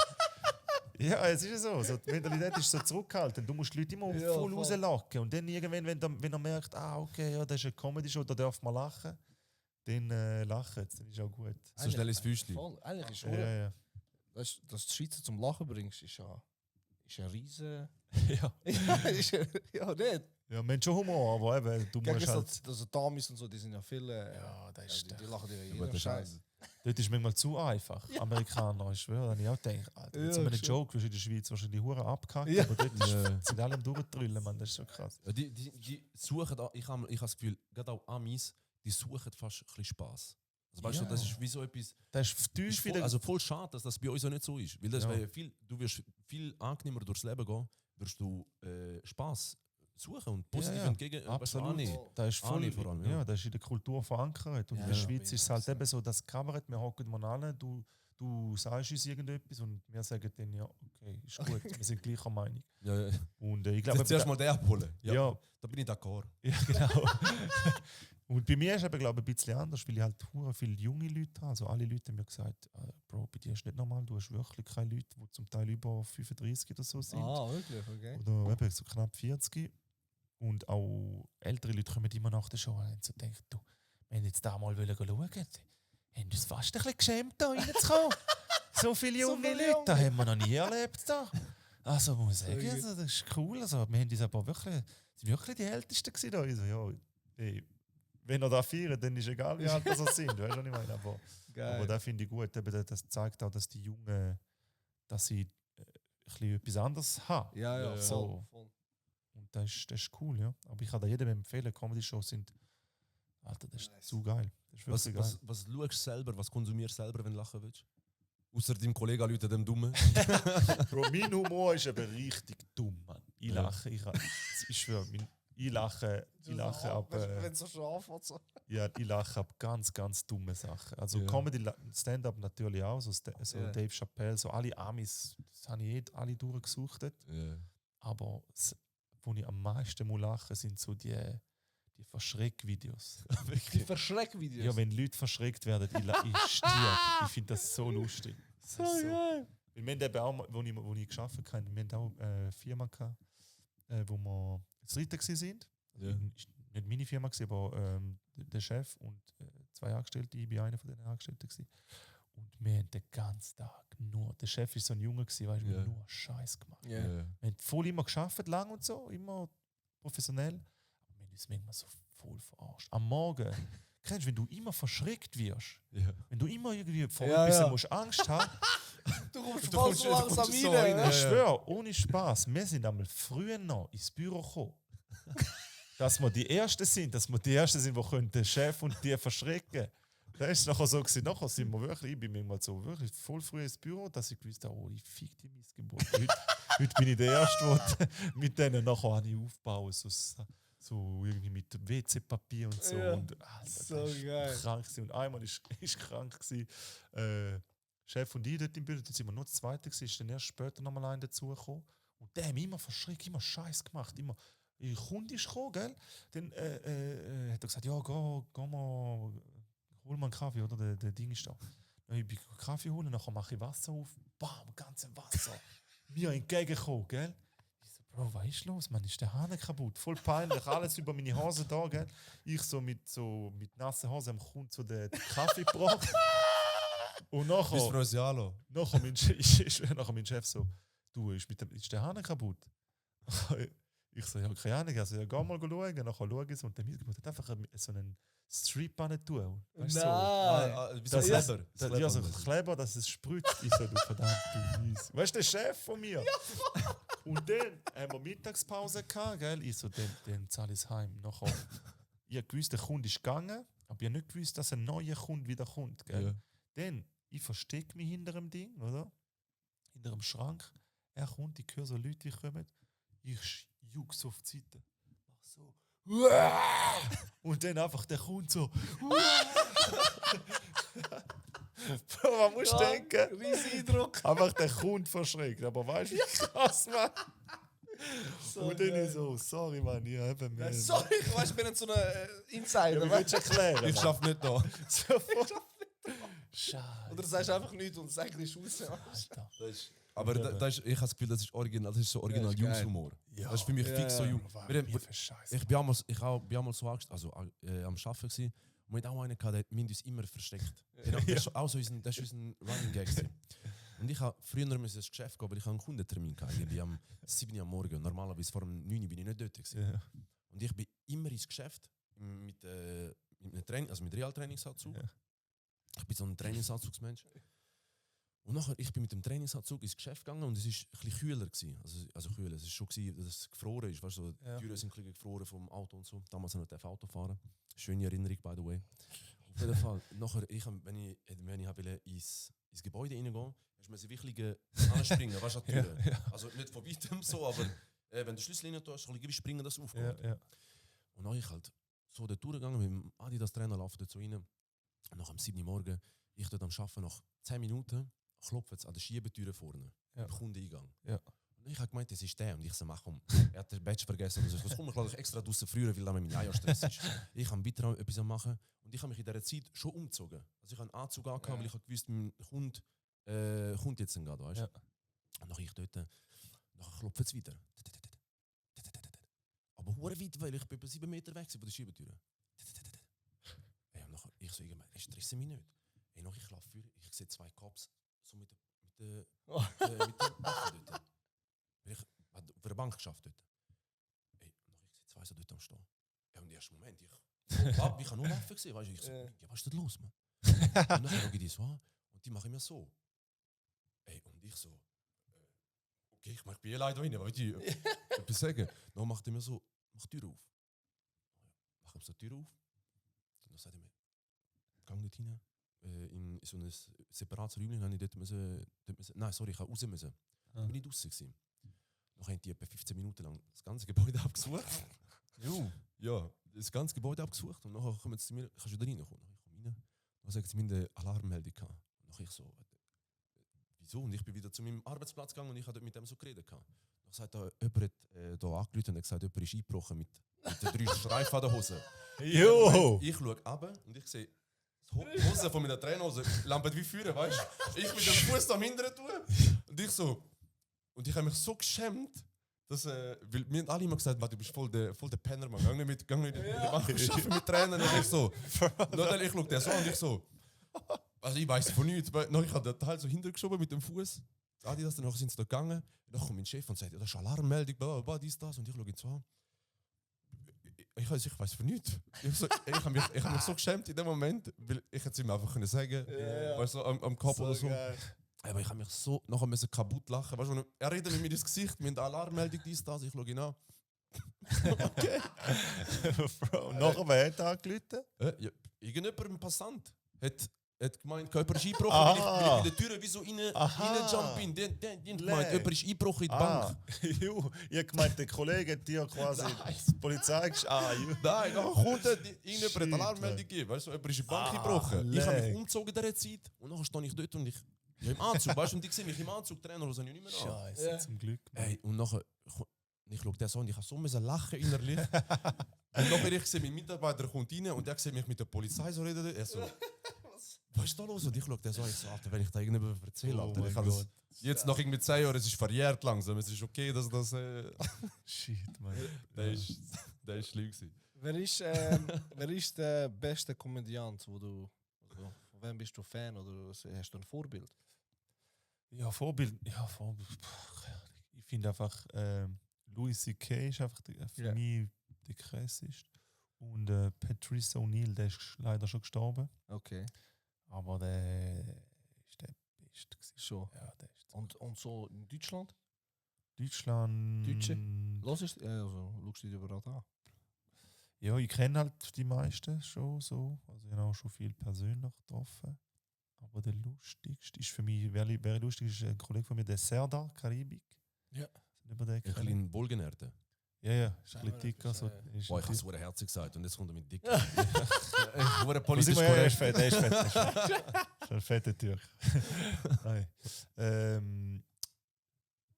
Ja, es ist ja so. Die Mentalität ist so zurückhaltend. Du musst die Leute immer Ja, voll voll. rauslocken. Und dann irgendwann, wenn er merkt, okay, ja, das ist eine Comedy-Show, da darf man lachen, dann lachen sie. Dann ist auch gut. So schnell ins Füßchen. Voll. Eigentlich ist Ja. weißt, dass du die Schweizer zum Lachen bringst, ist ein riesen... Ja. ja, nicht. Ja, wir haben schon Humor, aber eben, du musst halt... Gegensatz, also Damis und so, die sind ja viel... Ja, das ist die lachen dir ja Aber jeden das Scheiß. Dort ist manchmal zu einfach. Amerikaner, ich schwöre, habe ich auch gedacht, Alter, Ja, so einen schon. Joke wirst du in der Schweiz wahrscheinlich Hure abgekackt, Ja. aber dort sind alle am Durchtrüllen, Mann, das ist schon krass. Ja, die suchen, ich habe das Gefühl, gerade auch Amis, die suchen fast ein bisschen Spass. Also weißt Ja. du, das ist wie so etwas... Das ist Ist tief voll, wieder... also voll schade, dass das bei uns auch nicht so ist. Weil das Ja. wäre du wirst viel angenehmer durchs Leben gehen, wirst du Spass suchen und positiv Ja. entgegen... Absolut. Weißt Das ist voll, Ahne vor allem, ja. ja. Das ist in der Kultur verankert. Und in der Ja. Schweiz ist es halt eben so, das Kabarett, wir hocken mal an, du sagst uns irgendetwas und wir sagen dann, ja, okay, ist gut, wir sind gleicher Meinung. du, ja. Und ich Ich glaube, zuerst mal den abholen. ja, Da bin ich d'accord. ja, genau. Und bei mir ist es, glaube ich, ein bisschen anders, weil ich halt hure viele junge Leute habe. Also alle Leute haben mir gesagt, Bro, bei dir ist nicht normal, du hast wirklich keine Leute, die zum Teil über 35 oder so sind. Wirklich? Okay. Oder eben so knapp 40. Und auch ältere Leute kommen immer nach der Show und so denken, du, wir haben jetzt da mal schauen, haben uns fast ein bisschen geschämt, da reinzukommen. So viele junge viele Leute, das Junge. haben wir noch nie erlebt. Da. Also muss ich sagen, Okay. also, das ist cool. Also, wir haben uns aber wirklich, sind wirklich die Ältesten gewesen da. Ich so, ja, ey, wenn ihr da feiert, dann ist egal, wie alt ihr sind. Weißt du, was ich meine? Aber das finde ich gut. Eben, das zeigt auch, dass die Jungen, dass sie ein bisschen etwas anderes haben. Ja, voll, So. voll. Und das ist cool, ja. Aber ich kann da jedem empfehlen, Comedy-Shows sind, Alter, das ist Nice. zu geil. Das ist wirklich geil. Was schaust du selber, was konsumierst du selber, wenn du lachen willst? Außer deinem Kollegen Leute, dem Dummen. Bro, mein Humor ist eben richtig dumm, Mann. Ich Ja. lache, ich schwöre, ich lache ab, Wenn es so schon anfängt. So. ja, ich lache ab ganz, ganz dumme Sachen. Also Ja. Comedy, Stand-up natürlich auch, so Ja. Dave Chappelle, so alle Amis, das habe ich alle durchgesucht. Ja. Aber wo ich am meisten muss lachen, sind so die Verschreckvideos. Die Verschreckvideos. Ja, wenn Leute verschreckt werden, ich stirb. Ich finde das so lustig. Das ist so. Weil wir haben eben auch, wo ich gearbeitet habe, wir hatten auch eine Firma, gehabt, wo wir zu dritt waren. Ja. Ist nicht meine Firma, aber der Chef und 2 Angestellte, ich war einer von den Angestellten. Gewesen. Und wir haben den ganzen Tag nur, der Chef war so ein Junge, weißt, wir Ja. haben nur Scheiß gemacht. Ja. Ja. Wir haben voll immer gearbeitet, lang und so, immer professionell. Aber wir haben uns manchmal so voll verarscht. Am Morgen, kennst du, wenn du immer verschreckt wirst, Ja. wenn du immer irgendwie vor Ja, etwas ja. musst Angst haben, Du kommst Du voll kommst- so du langsam kommst so rein. rein. ich schwöre, ohne Spaß, wir sind einmal früher noch ins Büro gekommen. Dass wir die Ersten sind, die können den Chef und die verschrecken. Das ist nachher so gewesen. Nachher sind wir wirklich, ich bin manchmal so wirklich voll früh ins Büro, dass ich gewusst habe, oh, ich fick die Missgeburt. Heute bin ich der Erste, der mit denen nachher habe ich aufbauen, so irgendwie mit WC-Papier und so. Ja. Und, Alter, So das ist geil. krank gewesen. Und einmal ist krank gewesen. Chef und ich dort im Büro, dann sind wir nur das Zweite gewesen, ist dann erst später nochmal einer dazugekommen. Und der hat mich immer verschreckt, immer Scheiß gemacht, immer. Ein Kunde ist gekommen, gell? Dann hat er gesagt, ja, geh mal, hol mal einen Kaffee, oder? Der Ding ist da. Dann bin ich Kaffee holen, dann mache ich Wasser auf, bam, ganze Wasser. Mir entgegengekommen, gell? Ich so, Bro, was ist los, Mann? Ist der Hahn kaputt? Voll peinlich, alles über meine Hose da, gell? Ich so mit nassen Hose am Kunden so den Kaffee gebracht. Und Bis nachher, Rosialo. nachher mein Chef so, du, ist der Hahn kaputt? Ich so, ja, keine Ahnung, also ja, geh mal schauen, nachher schaue ich so und der Missgeburt hat einfach so einen Strip an tun. Weißt du, so. Nein. Wie so Das Kleber. Ja, so Kleber, dass es spritzt. Ich so, du verdammt, du Mies. Weißt du, der Chef von mir? Und dann haben wir Mittagspause gehabt, gell? Ich so, dann zahle ich es heim. Nachher, ich habe gewusst, der Kunde ist gegangen, aber ich habe nicht gewusst, dass ein neuer Kunde wieder kommt, gell? Ja. Dann, ich verstecke mich hinter dem Ding, oder? Hinter dem Schrank. Er kommt, ich höre so Leute, die kommen, ich juck so auf die Seite. Mach so. Und dann einfach der kommt so. Bro, man muss denken. Riesen Eindruck. Einfach der Kunde verschreckt. Aber weißt du, wie krass, Mann? Und dann ist so, sorry, Mann, ich habe mehr. Sorry, ich weiß, ich bin nicht so ein Insider. Wie willst du erklären? Ich schaff nicht da. Scheiße. Oder sagst du einfach nichts und sagst nicht aus. Aber ich habe das Gefühl, das ist original, das ist so original Ja, ist geil. Jungs-Humor. Ja. Das ist für mich fix so Jung. Scheiße. Ich bin einmal so Angst, also am Arbeiten gewesen, und wir hatten auch einen gehabt, der hat uns immer versteckt. Das ist auch so unser Running Gag gewesen. Und ich habe früher müssen ins Geschäft gehen, weil ich einen Kundentermin hatte, irgendwie am 7 Uhr am Morgen. Normalerweise vor dem 9 Uhr bin ich nicht dort gewesen. Ja. Und ich bin immer ins Geschäft mit einem Training, also mit Real-Trainingsanzug. Ja. Ich bin so ein Trainingsanzugsmensch. Und nachher, ich bin mit dem Trainingsanzug ins Geschäft gegangen und es war ein bisschen kühler gewesen. Also kühler, es war schon gewesen, dass es gefroren ist. Weißt du, so, Ja. die Türen sind ein bisschen gefroren vom Auto und so. Damals noch nicht Auto fahren. Schöne Erinnerung, by the way. Auf jeden Fall, nachher, wenn ich ins Gebäude reingehen, musst du wirklich anspringen, weißt du, an die Türe. Ja, ja. Also nicht von weitem so, aber wenn du den Schlüssel rein tust, kannst du springen, dass es aufgeht. Ja, ja. Und dann ich halt so dort durchgegangen, mit dem Adidas-Trainer läuft dort so rein. Und nach am 7 Uhr morgen, ich dort am Arbeiten, nach 10 Minuten, klopft es an der Schiebetüre vorne, Ja. im Kundeneingang. Ja. Und ich habe gemeint, das ist der. Und ich so, mach komm, er hat den Badge vergessen. Und ich so, komm, ich lade dich extra draussen früher, weil da mit meinem Stress ist. Ich habe weiter etwas machen und ich habe mich in dieser Zeit schon umgezogen. Also ich habe einen Anzug angehabt, weil ich habe gewusst, mein Kunde kommt jetzt gerade, weißt du? Ja. Und dann ich dort, nachher klopft es wieder. Aber hure weit, weil ich bin etwa 7 Meter weg von der Schiebetüre. Hey, und nachher, ich so irgendwann, ich stresse mich nicht. Hey, noch ich laufe vor, ich sehe 2 Cops so mit der Waffe dort. Weil ich habe auf einer Bank geschafft dort. Hey, und noch ich sehe 2 so dort am Stehen. Ja, und im ersten Moment, ich habe nur Waffe gesehen, weißt du, ich so, ja, was ist denn los, Mann? Und dann schaue ich die so an und die machen mir so. Ey, und ich so, okay, ich mache Bier leider rein, aber ich etwas sagen. Dann macht er mir so, mach die Tür auf. Mach ihm so die Tür auf. Und dann sagt er mir, gang nicht rein. In so ein separates Räumchen habe ich dort müssen, nein, sorry, ich habe raus müssen. Dann bin ich draussen gewesen. Dann haben die etwa 15 Minuten lang das ganze Gebäude abgesucht. Ja, das ganze Gebäude abgesucht. Und nachher kommen sie zu mir, kannst du da reinkommen? Dann komme ich rein. Dann sagen sie mir eine Alarmmeldung gehabt. Und dann ich so, wieso? Und ich bin wieder zu meinem Arbeitsplatz gegangen und ich habe mit dem so geredet. Dann sagt da, jemand hat da angerufen und gesagt, jemand ist eingebrochen mit den 3 Streifen an der Hose. Jo! Ich schaue runter und ich sehe, die Hose von meiner Trainerhose lampen wie Feuer, weißt du? Ich mit dem Fuß am Hinteren tun. Und ich so. Und ich habe mich so geschämt, dass. Weil mir haben alle immer gesagt, du bist voll der Penner, Mann. Gang nicht in die Bank arbeiten mit Tränen. Und ich so. Dann ich schaue den so an und ich so. Also ich weiß von nichts. Dann ich habe den Teil so hintergeschoben mit dem Fuß. Adidas, dann sind sie da gegangen. Dann kommt mein Chef und sagt, das ist Alarmmeldung, bla bla, dies, das. Und ich schaue ihn so an. Ich weiß von nichts. Ich habe mich so geschämt in dem Moment, weil ich hätte es ihm einfach können sagen, weißt du, am Kopf oder so. Aber ich habe mich so nachher müssen kaputt lachen. Weißt du, er redet mit mir ins Gesicht, mit der Alarmmeldung, dies, das. Ich schaue ihn an. Okay. Bro, nachher wer hat angerufen? Ja, irgendjemand, ein Passant, hat gemeint, jemand ist eingebrochen, weil ich in der Tür wie so rein bin. Die hat gemeint, jemand ist eingebrochen in die Bank. Jo, ich habe gemeint, der Kollege hat dir quasi die Polizei geschrieben. Nein, dann kommt irgendjemand eine Alarmmeldung gegeben. Weißt du, jemand ist in die Bank eingebrochen. Ich habe mich umgezogen in dieser Zeit und dann stehe ich dort und ich im Anzug, weißt du, und ich sehe mich im Anzug, Trainer, was ich nicht mehr an. Scheiße, zum Glück. Ey, und nachher, ich schaue den so und ich habe so müssen lachen innerlich. Und nachher ich sehe, mein Mitarbeiter kommt rein und der sieht mich mit der Polizei so reden. Er so, was ist da los? Und ich schaue den so, ich so, Alter, wenn ich da irgendjemand erzähle, Alter, ich habe das jetzt noch irgendwie 10 Jahre, es ist verjährt langsam, es ist okay, dass das... Shit, man. Der ist schlimm gewesen. Wer ist der beste Komödiant, wo du... Also, von wem bist du Fan oder hast du ein Vorbild? Ja, Vorbild. Ich finde einfach, Louis C.K. ist einfach für mich der krasseste. Und Patrice O'Neill, der ist leider schon gestorben. Okay. Aber der ist der Beste. Schon. Ja, der ist Und so in Deutschland? Deutschland. Deutsche? Los ist, also schaust du dich überall an? Ja, ich kenne halt die meisten schon so. Also ich habe auch schon viel persönlich getroffen. Aber der lustigste ist für mich, wer lustig ist, ein Kollege von mir, der Serdar Karibik. Ja. Sind überdeckt. Ein bisschen wohlgenährter. Ja, ist ein bisschen dicker. So, ist Boah, ich ein habe es bisschen- sehr herzig gesagt und jetzt kommt er mit dick. Wurde Da politisch sind wir, ja, er ist korrekt. fett, er ist fett. Er ist fett. Ist ein fetter Türk. Nein.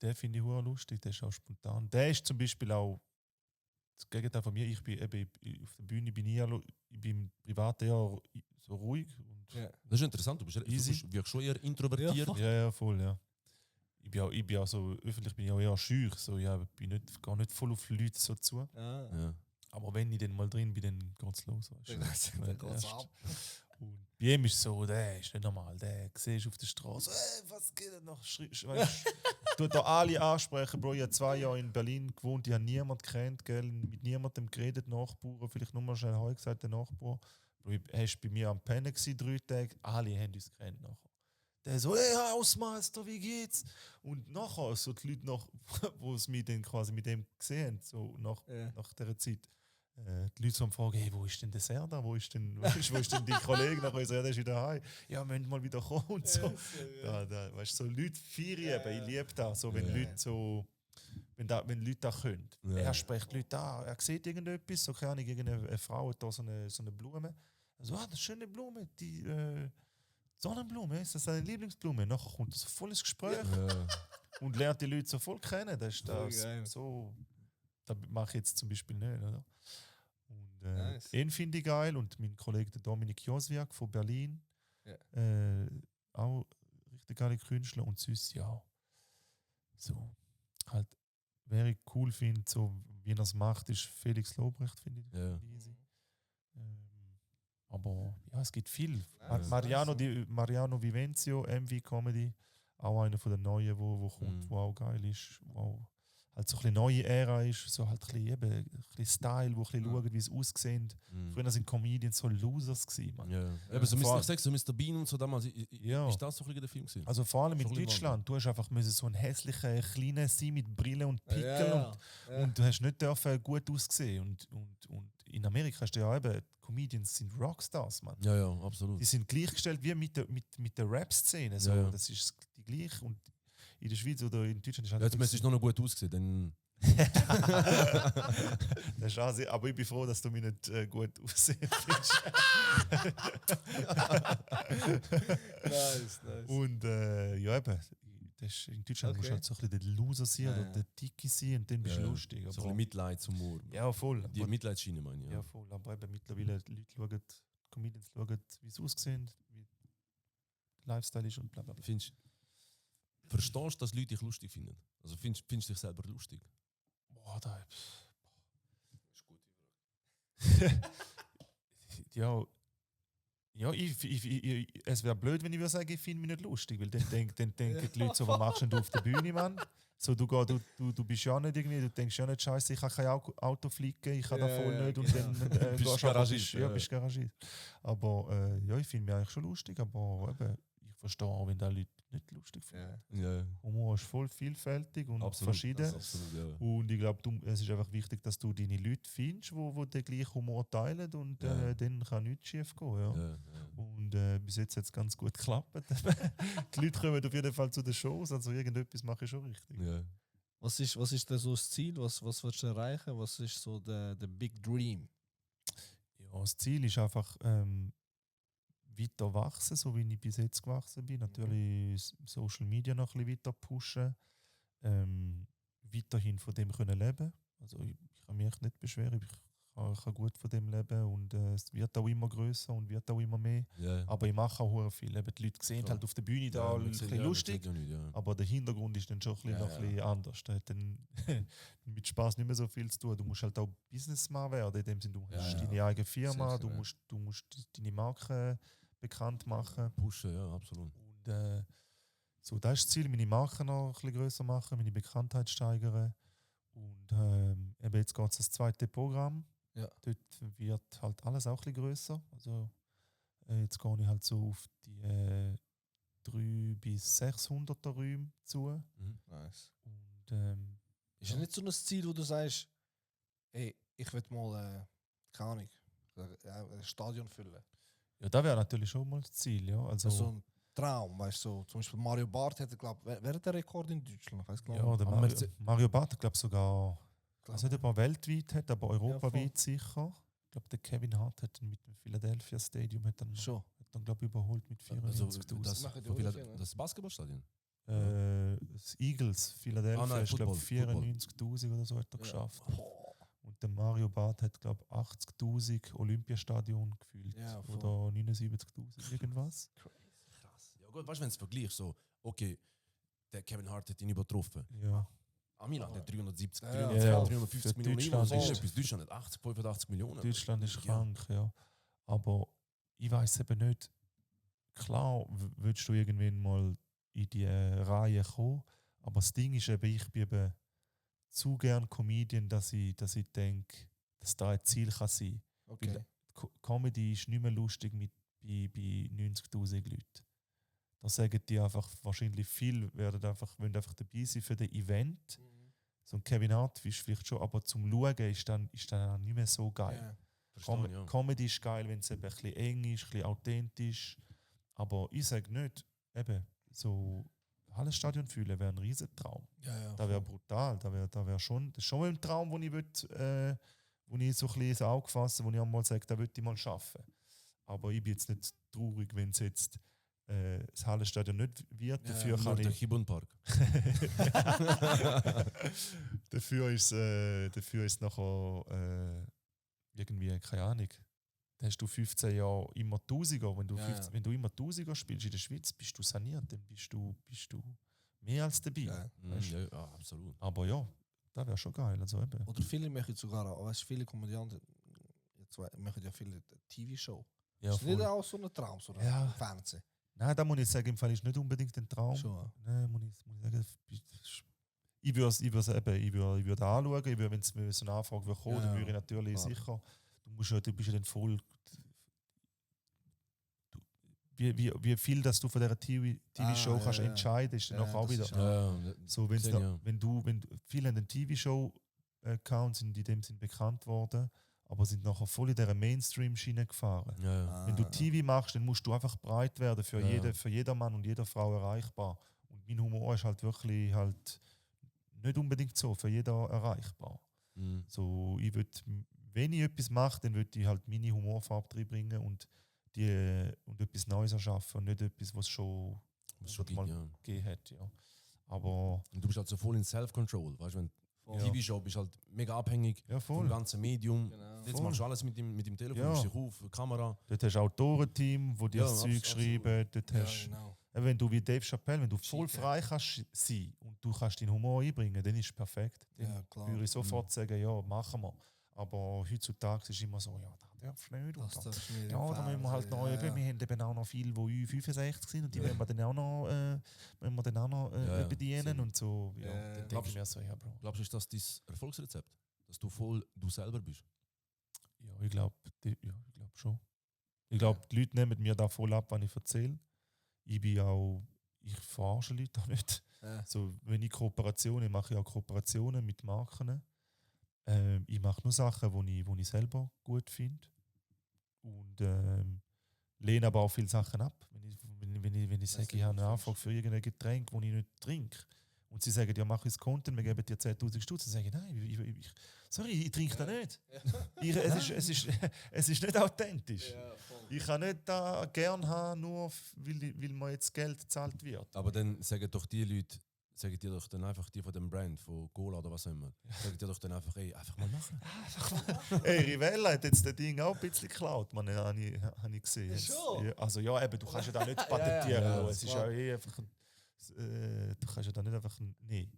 Den finde ich hure lustig, der ist auch spontan. Der ist zum Beispiel auch das Gegenteil von mir. Ich bin eben auf der Bühne bin ich bin im privaten eher so ruhig. Und Ja. Das ist interessant, du Easy. bist wirklich schon eher introvertiert. ja, voll, ja. Ich bin auch so, öffentlich bin ich auch eher schüch. So, ja, gar nicht voll auf Leute so zu. Ja. Aber wenn ich dann mal drin bin, dann geht's los. Weißt du. Dann geht's Erst. ab. Und bei ihm ist es so, der ist nicht normal. Der siehst du auf der Straße, was geht denn noch? Weißt, tut da alle ansprechen, Bro. Ich habe 2 Jahre in Berlin gewohnt, ich habe niemanden kennt, gell, mit niemandem geredet, Nachbarn, vielleicht nur mal schnell Heu gesagt, der Nachbar. Bro, er war bei mir am Pennen 3 Tage, alle haben uns gekannt nachher. Der so, hey Hausmeister, wie geht's? Und nachher, so die Leute, wo es mich dann quasi mit dem gesehen haben, so nach dieser Zeit, die Leute so am Fragen, hey, wo ist denn der Serda? Wo ist denn dein Kollege? Nachher so, ja, der ist wieder heim. Ja, wir müssen mal wieder kommen und so. Weißt du, so Leute feiern eben, ich liebe das. So, wenn Leute so, wenn Leute das können. Ja. Er spricht Leute an, er sieht irgendetwas, so keine Ahnung, irgendeine Frau hat da so eine Blume. Also, das ist eine schöne Blume, die Sonnenblume, ist das seine Lieblingsblume? Nachher kommt so volles Gespräch und lernt die Leute so voll kennen. Das ist geil. das so. Das mache ich jetzt zum Beispiel nicht. Oder? Und Nice. ihn finde ich geil und mein Kollege der Dominik Joswiak von Berlin, auch richtig geile Künstler und sonst ja. So, halt, wer ich cool finde, so wie er es macht, ist Felix Lobrecht, finde ich. Ja. Easy. Aber ja, es gibt viel. Nice, Mariano Vivenzio, MV Comedy, auch einer von den neuen, wo kommt, wo auch geil ist, wo halt so ein bisschen neue Ära ist, so halt ein bisschen, eben, ein bisschen Style, wo ein bisschen schaut, wie es aussieht. Früher sind Comedians so Losers gewesen, man. Ja. Eben, so Vor- ich sag so Mr. Bean und so damals, Ja. ist das so ein bisschen der Film gewesen? Also vor allem in Schon ein bisschen Deutschland, du hast einfach müssen so ein hässlicher Kleiner sein mit Brille und Pickel Ja. und du hast nicht dürfen gut aussehen. Und in Amerika hast du ja eben, Comedians sind Rockstars, man. Ja, absolut. Die sind gleichgestellt wie mit der Rap-Szene. So. Ja. Das ist die gleich. Und in der Schweiz oder in Deutschland ist halt. Ja, jetzt müsstest du noch gut ausgesehen, dann. Das ist auch aber ich bin froh, dass du mich nicht gut aussehen findest. Nice. Und ja, eben. Das ist, in Deutschland musst du Okay. halt so ein bisschen der Loser sein Ja, oder ja. der Dicke sein und dann bist du Ja, lustig. So ein Aber, bisschen Mitleidshumor. ja, voll. Die Aber, Mitleidsschiene, meine ich. ja, voll. Aber eben mittlerweile die Leute schauen, Comedians schauen, wie sie aussehen, wie der Lifestyle ist und bla bla bla. Verstehst du, dass Leute dich lustig finden? Also findest du dich selber lustig? Boah, da. Ist gut. Ja, es wäre blöd, wenn ich würde sagen, ich finde mich nicht lustig, weil dann denken die Leute so, was machst denn du auf der Bühne, Mann? So, du bist ja nicht irgendwie, du denkst ja nicht, scheiße, ich kann kein Auto fliegen, ich kann da voll nicht und dann Bist gehst Garagist, ja, ja. bist Garagist. Aber ja, ich finde mich eigentlich schon lustig, aber eben, ich verstehe auch, wenn da Leute nicht lustig finden. Ja, Humor ist voll vielfältig und verschieden. Absolut, ja. Und ich glaube, es ist einfach wichtig, dass du deine Leute findest, die den gleichen Humor teilen und Ja. dann kann nichts schief gehen. Ja. Ja. Und bis jetzt hat es ganz gut geklappt. Die Leute kommen auf jeden Fall zu den Shows, also irgendetwas mache ich schon richtig. Ja. Was ist denn so das Ziel? Was willst du erreichen? Was ist so der Big Dream? Ja, das Ziel ist einfach weiter wachsen, so wie ich bis jetzt gewachsen bin. Natürlich Social Media noch ein bisschen weiter pushen. Weiterhin von dem können leben. Also ich kann mich echt nicht beschweren. Ich kann gut von dem leben und es wird auch immer größer und wird auch immer mehr. Ja. Aber ich mache auch sehr viel. Eben, die Leute sehen Klar. halt auf der Bühne da Ja, ein man bisschen sieht- ja, man lustig. sieht ja nicht, ja. Aber der Hintergrund ist dann schon ein bisschen, Ja, noch ein bisschen anders. Da hat dann mit Spaß nicht mehr so viel zu tun. Du musst halt auch Businessman werden. In dem Sinne, du hast Ja, deine eigene Firma, Sicher, ja. du musst deine Marke bekannt machen. Pushen, ja, absolut. Und so, das ist das Ziel, meine Marke noch ein bisschen grösser machen, meine Bekanntheit steigern. Und eben jetzt geht es das zweite Programm. Ja. Dort wird halt alles auch ein bisschen grösser. Also jetzt gehe ich halt so auf die 300 bis 600er Räume zu. Nice. Und Ist ja nicht so ein Ziel, wo du sagst, hey, ich will mal, keine Ahnung, ein Stadion füllen. ja, das wäre natürlich schon mal das Ziel. Ja. Also, Also Traum, weißt du, so, zum Beispiel Mario Barth hätte, glaube ich, wer hat der Rekord in Deutschland? Ich weiß Ja, genau. der Aber Mario Barth, glaube sogar, Glaub- also nicht, ob er weltweit hat, aber europaweit voll. sicher. Ich glaube, der Kevin Hart hat ihn mit dem Philadelphia Stadium Schon. glaube überholt mit Also 94'000. machen die von auch viel, ne? das Basketballstadion. Das Eagles, Philadelphia, nein, ist glaube Football. 94'000 oder so hat er geschafft. Boah. Und der Mario Barth hat glaube 80'000 Olympiastadion gefühlt. Ja, voll. Oder 79'000 irgendwas. Krass. Ja gut, weißt du, wenn es vergleichst, so, okay, der Kevin Hart hat ihn übertroffen. Ja. Milan hat 370, Ja, 350, ja. 350 Für Millionen Deutschland Einwohner. ist- Bis Deutschland hat 80, 85 Millionen. Deutschland ist Ja. krank, ja. Aber ich weiß eben nicht, klar willst du irgendwann mal in die Reihe kommen, aber das Ding ist eben, ich bin eben zu gern Comedian, dass ich denke, dass da ein Ziel kann sein. Okay. Weil Comedy ist nicht mehr lustig bei 90'000 Leuten. Da sagen die einfach, wahrscheinlich viel wollen einfach dabei sein für das Event. So ein Kevin Hart ist vielleicht schon, aber zum Schauen ist dann nicht mehr so geil. Ja. Verstehe, ja. Comedy ist geil, wenn es eben ein bisschen eng ist, ein bisschen authentisch. Aber ich sage nicht, eben, so Hallenstadion fühlen wäre ein Riesentraum. Ja, Das wäre brutal. Das wäre schon, das ist schon ein Traum, den ich, wo ich so ein bisschen ins Auge fasse, wo ich einmal sage, das würde ich mal schaffen. Aber ich bin jetzt nicht traurig, wenn es jetzt das Hallenstadion nicht wird. Ja, Dafür Nur kann der ich. Kibun-Park. dafür ist nachher irgendwie, keine Ahnung. Da hast du 15 Jahre immer 1000er. Wenn du, Ja, 15, ja. wenn du immer 1000er spielst in der Schweiz, bist du saniert, dann bist du mehr als dabei. Ja. Weißt du? Ja, absolut. Aber ja, das wäre schon geil. Also eben. Oder viele machen sogar, weißt du, viele Komödianten jetzt machen ja viele TV-Show. Ja, Ist nicht voll. auch so ein Traum, so Ja. im Fernsehen? Nein, da muss ich sagen, im Fall ist nicht unbedingt ein Traum. Schon. Nein, muss ich sagen, ich würde anschauen, wenn es so eine Anfrage würde kommen, Ja, dann würde ich natürlich klar. sicher, du bist ja dann voll, wie viel, dass du von dieser TV-Show ja, kannst ja. entscheiden, ist dann Ja, auch das wieder. ist Ja, So, wenn's gesehen, da, ja. wenn viele haben einen TV-Show-Account sind in dem Sinn bekannt worden, aber sind nachher voll in dieser Mainstream-Schiene gefahren. ja. Wenn du TV machst, dann musst du einfach breit werden, für Ja. für jeder Mann und jede Frau erreichbar. Und mein Humor ist halt wirklich halt nicht unbedingt so für jeder erreichbar. Mhm. So, wenn ich etwas mache, dann würde ich halt meine Humorfarbe reinbringen und etwas Neues erschaffen und nicht etwas, was es schon Was schon mal gibt, ja. gegeben hat. Ja. Aber Und du bist halt so voll in Self-Control. Weißt du, wenn Voll. TV-Show bist halt mega abhängig ja, vom voll. ganzen Medium. Genau. Jetzt Voll. machst du alles mit dem Telefon, Ja. nimmst dich auf, Kamera. Dort hast du Autorenteam, wo dir Ja, das Zeug absolut. schreiben. Dort Ja, hast, genau. wenn du wie Dave Chappelle, wenn du voll Schick, ja. frei kannst sein und du kannst deinen Humor einbringen, dann ist es perfekt. Dann Ja, klar. würde ich Mhm. sofort sagen, ja, machen wir. Aber heutzutage ist es immer so, ja, das darfst du nicht. Und Das das, darfst du nicht ja, im da müssen wir halt noch Fernsehen, eben, wir haben eben auch noch viele, die Ü65 sind und die Ja. wollen wir dann auch noch, Ja, bedienen stimmt. und so. Ja, Ja, dann denke glaubst- ich mir so, ja, Bro. Glaubst du, ist das dein Erfolgsrezept? Dass du voll du selber bist? Ja, ich glaube schon. Ich glaube, die Leute nehmen mir da voll ab, was ich erzähle. Ich verarsche Leute auch nicht. Ja. So, wenn ich Kooperationen mache, ich auch Kooperationen mit Marken. Ich mache nur Sachen, die ich selber gut finde. Und lehne aber auch viele Sachen ab. Wenn ich sage, ich habe eine Anfrage für irgendein Getränk, das ich nicht trinke. Und sie sagen, ja, mach uns Content, wir geben dir 10.000 Stutz. Dann sage ich, nein, ich trinke das nicht. Es ist nicht authentisch. Ich kann nicht da gern haben, nur weil mir jetzt Geld gezahlt wird. Aber dann sagen doch die Leute, sagen dir doch dann einfach die von dem Brand, von Cola oder was auch immer, sagen dir doch dann einfach, ey, einfach mal machen. Hey, Rivella hat jetzt das Ding auch ein bisschen geklaut, man, habe ich gesehen. Schon? Ja, also ja, eben, du kannst ja da nicht patentieren. Ja, es ist klar. ja eh einfach du kannst ja da nicht einfach nehmen.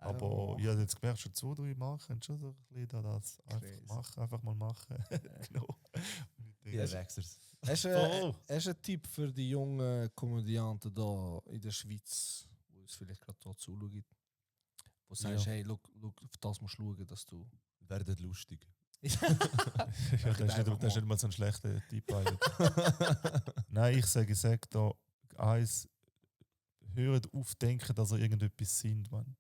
Aber Oh. ich habe jetzt gemerkt, schon 2-3 Marken haben schon so ein bisschen da das Crazy. einfach mal machen. Genau. Und ich denke, Ja, Wechsers. Hast du Voll. einen Tipp für die jungen Komödianten da in der Schweiz, die uns vielleicht gerade hier zuschauen? Wo du sagst, Ja. hey, look, auf das musst du schauen, dass du... Werdet lustig. ja, das ist nicht mal so ein schlechter Tipp eigentlich. Nein, ich sage da eins, hört auf denken, dass ihr irgendetwas sind, Mann.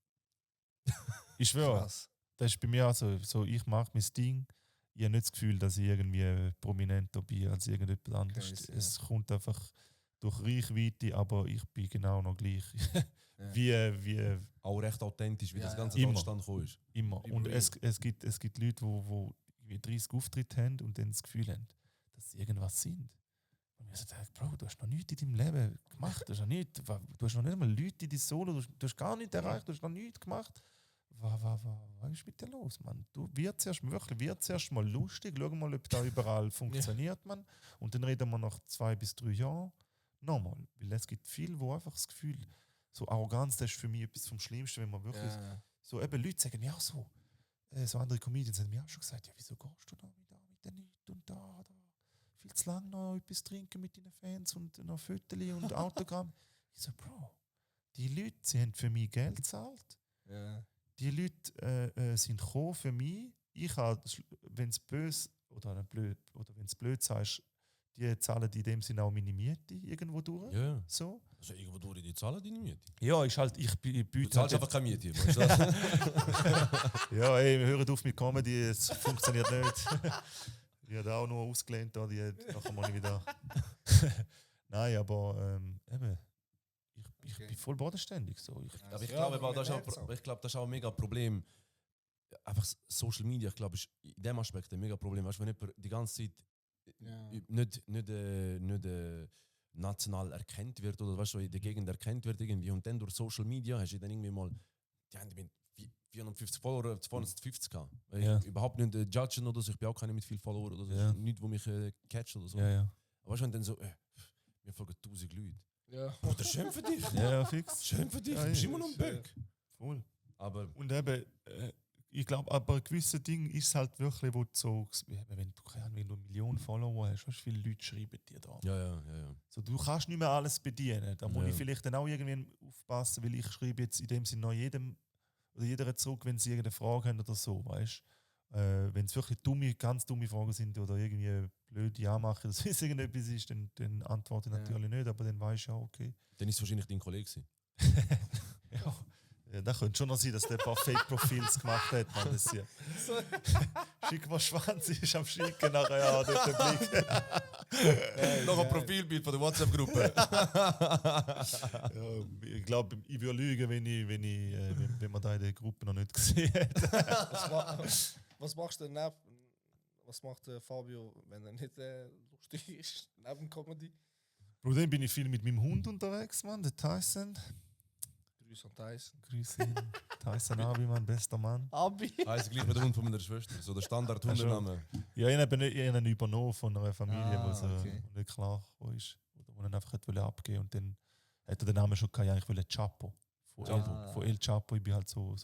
Ich schwöre, Krass. das ist bei mir auch so, ich mache mein Ding, ich habe nicht das Gefühl, dass ich irgendwie prominenter bin als irgendjemand anderes. Crazy, Es kommt einfach, durch Reichweite, aber ich bin genau noch gleich. wie Auch recht authentisch, wie Ja, das ganze ja. Deutschland gekommen ist. immer. Wie Und real. es gibt Leute, die 30 Auftritte haben und dann das Gefühl haben, dass sie irgendwas sind. Und ich sage, Bro, du hast noch nichts in deinem Leben gemacht. Du hast noch nicht einmal Leute in dein Solo, du hast gar nichts erreicht, du hast noch nichts gemacht. Was ist mit dir los, Mann? Du wird zuerst mal lustig, schau mal, ob da überall funktioniert, man. Und dann reden wir nach 2 bis 3 Jahren nochmal. Weil es gibt viele, wo einfach das Gefühl, so Arroganz, das ist für mich etwas vom Schlimmsten, wenn man wirklich so eben Leute sagen mir auch so, so andere Comedians haben mir auch schon gesagt, ja, wieso gehst du da mit der Night und da viel zu lange noch etwas trinken mit deinen Fans und noch Fotos und Autogramm. Ich so, Bro, die Leute, sie haben für mich Geld gezahlt. Ja. Die Leute sind gekommen für mich. Ich habe, wenn es böse oder nicht blöd oder wenn es blöd sagst, die zahlen in dem Sinne auch meine Miete irgendwo durch. Ja. So. Also irgendwo durch die zahlen deine Miete. Ja, ist halt, ich Du biete zahlst halt einfach keine Miete. Weißt du? ja, ey, wir hören auf mit Comedy, es funktioniert nicht. Ich habe auch nur ausgelehnt, da, die nachher mal nicht wieder. Nein, aber eben, ich bin voll bodenständig. So. Aber ich Ja, glaube, aber man das ist merkt's auch. ich glaube, das ist auch ein mega Problem. Einfach Social Media, ich glaube, ist in dem Aspekt ein mega Problem. Weißt du, wenn jemand die ganze Zeit nicht national erkannt wird oder weißt du, in der Gegend erkannt wird irgendwie und dann durch Social Media hast du dann irgendwie mal, die haben mit 450 Follower, 250 gehabt. Ja. Überhaupt nicht judgen oder so, ich bin auch keiner mit viel Follower oder so, Ja. nichts, wo mich catcht oder so. Ja. Aber weißt du, wenn dann so, mir folgen 1000 Leute. Ja. Oder schön für dich. Ja, fix. Schön für dich, Ja, du bist ja. immer noch ein Böck. Voll. Aber Und eben, ich glaube, aber ein gewisses Ding ist halt wirklich, wo du so, wenn du, keine Ahnung, wenn du 1 Million Follower hast, weißt du, viele Leute schreiben dir da. ja. So, du kannst nicht mehr alles bedienen. Da muss Ja. ich vielleicht dann auch irgendwie aufpassen, weil ich schreibe jetzt in dem Sinne noch jedem oder jeder zurück, wenn sie irgendeine Frage haben oder so, weißt wenn es wirklich ganz dumme Fragen sind oder irgendwie blöde Ja machen, dass es irgendetwas ist, dann antworte ich Ja. natürlich nicht, aber dann weißt du ja, okay. dann ist es wahrscheinlich dein Kollege gewesen. Ja, da könnte schon noch sein, dass der ein paar Fake-Profils gemacht hat. Man, das ja. Schick mal Schwanz, ist am Schicken nachher, ja, dort der Blick. Noch ein Profilbild von der WhatsApp-Gruppe. Ja, ich glaube, ich würde lügen, wenn man da in der Gruppe noch nicht gesehen hat. Was machst du was macht Fabio, wenn er nicht lustig ist, neben Comedy? Bro, dann bin ich viel mit meinem Hund unterwegs, Mann, der Tyson. Grüß an Tyson. Grüß ihn. Tyson Abi, mein bester Mann. Abi. Heißt gleich wie der Hund von meiner Schwester. So der Standard-Hundenname. Ja, ich habe ihn übernommen von einer Familie, wo okay. nicht klar ist. Oder wo er einfach abgeben wollte. Und dann hat er den Namen schon gehabt, ich will Chapo. Von El Chapo. Ich bin halt so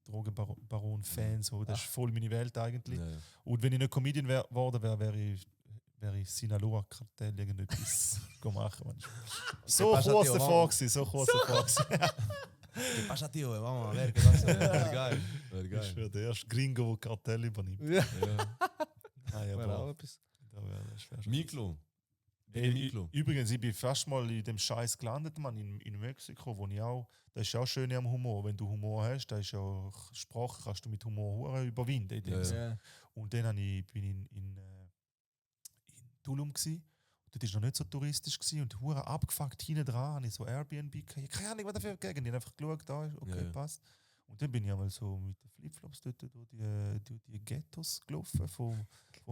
Drogenbaron-Fan. So. Das ist voll meine Welt eigentlich. Ja. Und wenn ich nicht Comedian geworden wäre, wäre ich Sinaloa-Kartell irgendetwas machen. Man. So pasa, kurz tío, davor vamos. gewesen, so kurz davor gewesen. ¿Qué pasa, tío? Vamos a ver qué pasa. Wäre geil. Wäre Ich geil. wäre der erste Gringo, der Kartell übernimmt. Ja. Ja. Nein, Wäre auch aber etwas. das wär schon Miklo. Miklo. Übrigens, ich bin fast mal in dem Scheiß gelandet, Mann, in Mexiko, wo ich auch, das ist ja auch schön am Humor. Wenn du Humor hast, da ist ja Sprache, kannst du mit Humor überwinden. In dem Ja, ja. Sinne. Ja. Und dann bin ich in Tulum gsi. Dort war noch nicht so touristisch gsi und hure abgefuckt hinten dran. Habe ich so Airbnb gehabt. Keine Ahnung, was dafür für Gegend. Ich habe einfach geschaut, da ist okay, Ja, ja. passt. Und dann bin ich einmal so mit den Flipflops dort durch die Ghettos gelaufen von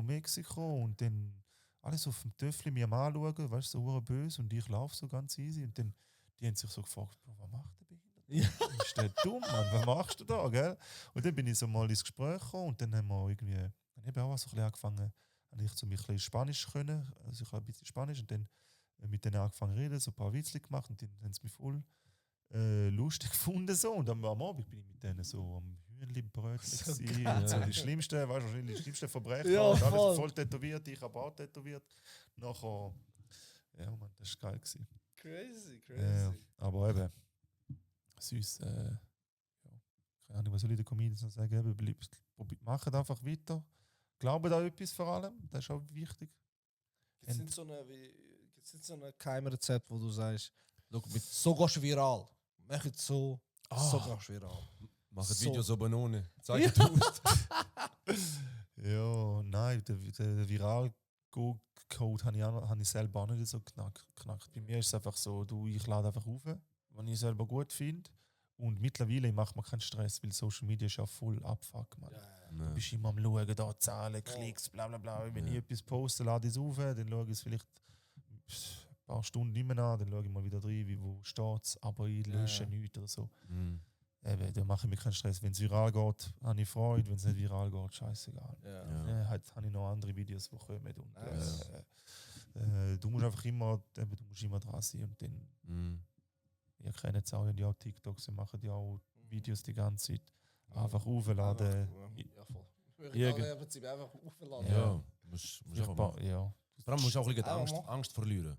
Mexiko und dann alles auf dem Töffel mir mal anschauen, weißt du, so hure böse und ich laufe so ganz easy und dann die haben sich so gefragt, Bro, was macht der Behinderte? Ist der dumm, Mann? Was machst du da, gell? Und dann bin ich so mal ins Gespräch gekommen und dann haben wir irgendwie, dann habe ich auch so ein bisschen angefangen, habe ich so ein bisschen Spanisch können, also ich habe ein bisschen Spanisch und dann mit denen angefangen zu reden, so ein paar Witze gemacht und dann haben sie mich voll lustig gefunden so und am Abend bin ich mit denen so am Hühnchenbrötchen gewesen und so die schlimmsten, weißt du, wahrscheinlich die schlimmsten Verbrecher, Ja, und voll. alle voll tätowiert, ich habe auch tätowiert, nachher, ja Mann, das war geil gewesen. Crazy. Aber eben, süß, ja, keine Ahnung, was soll ich den Comedians noch sagen, eben, macht einfach weiter, glaubt an etwas vor allem, das ist auch wichtig. Gibt es nicht so ein Keimrezept, wo du sagst, so gehst du viral. Mach jetzt so gehst du viral. Macht So. Videos so Banane. Zeigt aus. Ja, nein, der viral Go-Code habe ich selber auch nicht so knackt. Bei mir ist es einfach so, ich lade einfach auf, wenn ich selber gut finde. Und mittlerweile macht man keinen Stress, weil Social Media ist ja voll Abfuck, man. Du bist immer am Schauen, da Zahlen, Klicks, bla bla bla. Wenn ich etwas poste, lade ich es auf, dann schaue ich es vielleicht ein paar Stunden nicht mehr an, dann schaue ich mal wieder rein, wo steht es, aber ich lösche nichts oder so. Eben, da mache ich mir keinen Stress. Wenn es viral geht, habe ich Freude, wenn es nicht viral geht, scheißegal. Halt habe ich noch andere Videos, die kommen. Und, du musst einfach immer dran sein und dann... Ihr kennt es auch, ja TikToks, wir machen ja auch Videos die ganze Zeit. Einfach aufladen. Ja, voll. Irgend- Im Prinzip einfach aufladen. Ja, musst einfach machen. Ja. Vor allem musst du auch ein bisschen Einfach Angst verlieren.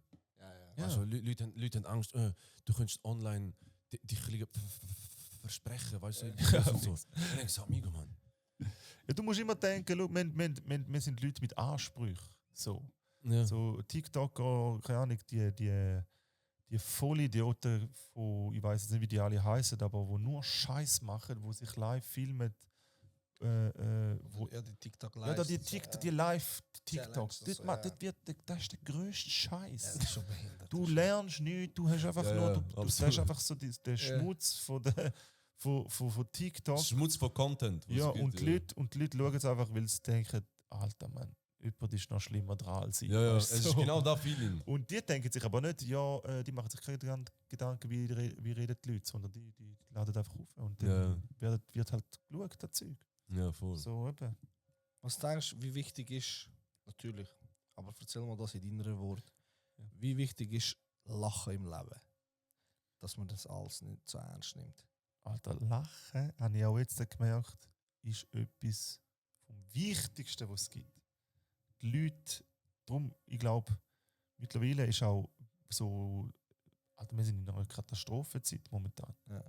Ja. Also Leute haben Angst, du könntest online dich ein bisschen versprechen, weißt du? Und so. Dann denkst du, amigo, Mann. Ja, du musst immer denken, schau, wir sind Leute mit Ansprüchen. So. Ja. So TikToker, keine Ahnung, die Vollidioten von, ich weiß jetzt nicht, wie die alle heißen, aber wo nur Scheiß machen, wo sich live filmen, wo Ja, die TikTok ja, da die TikTok, die Live-TikToks, Challenges, das ist der grösste Scheiß. das ist schon behindert. Du lernst nichts, du hast einfach Ja, nur, ja, du absolut. siehst einfach so den Schmutz von TikTok. Schmutz von Content. was Ja, es gibt, und die Leute schauen es einfach, weil sie denken, Alter Mann, jemand ist noch schlimmer dran als ich. Ja, Weißt du, es ist so. genau das Feeling. Und die denken sich aber nicht, die machen sich keine Gedanken, wie reden die Leute, sondern die laden einfach auf. Und dann wird halt geschaut, das Zeug. Ja, voll. So eben. Was denkst du, wie wichtig ist, natürlich, aber erzähl mal das in deinen Worten, Ja. wie wichtig ist Lachen im Leben? Dass man das alles nicht so ernst nimmt. Alter, Lachen, habe ich auch jetzt gemerkt, ist etwas vom Wichtigsten, was es gibt. Die Leute, darum, ich glaube, mittlerweile ist auch so, Alter, wir sind in einer Katastrophenzeit momentan. Ja.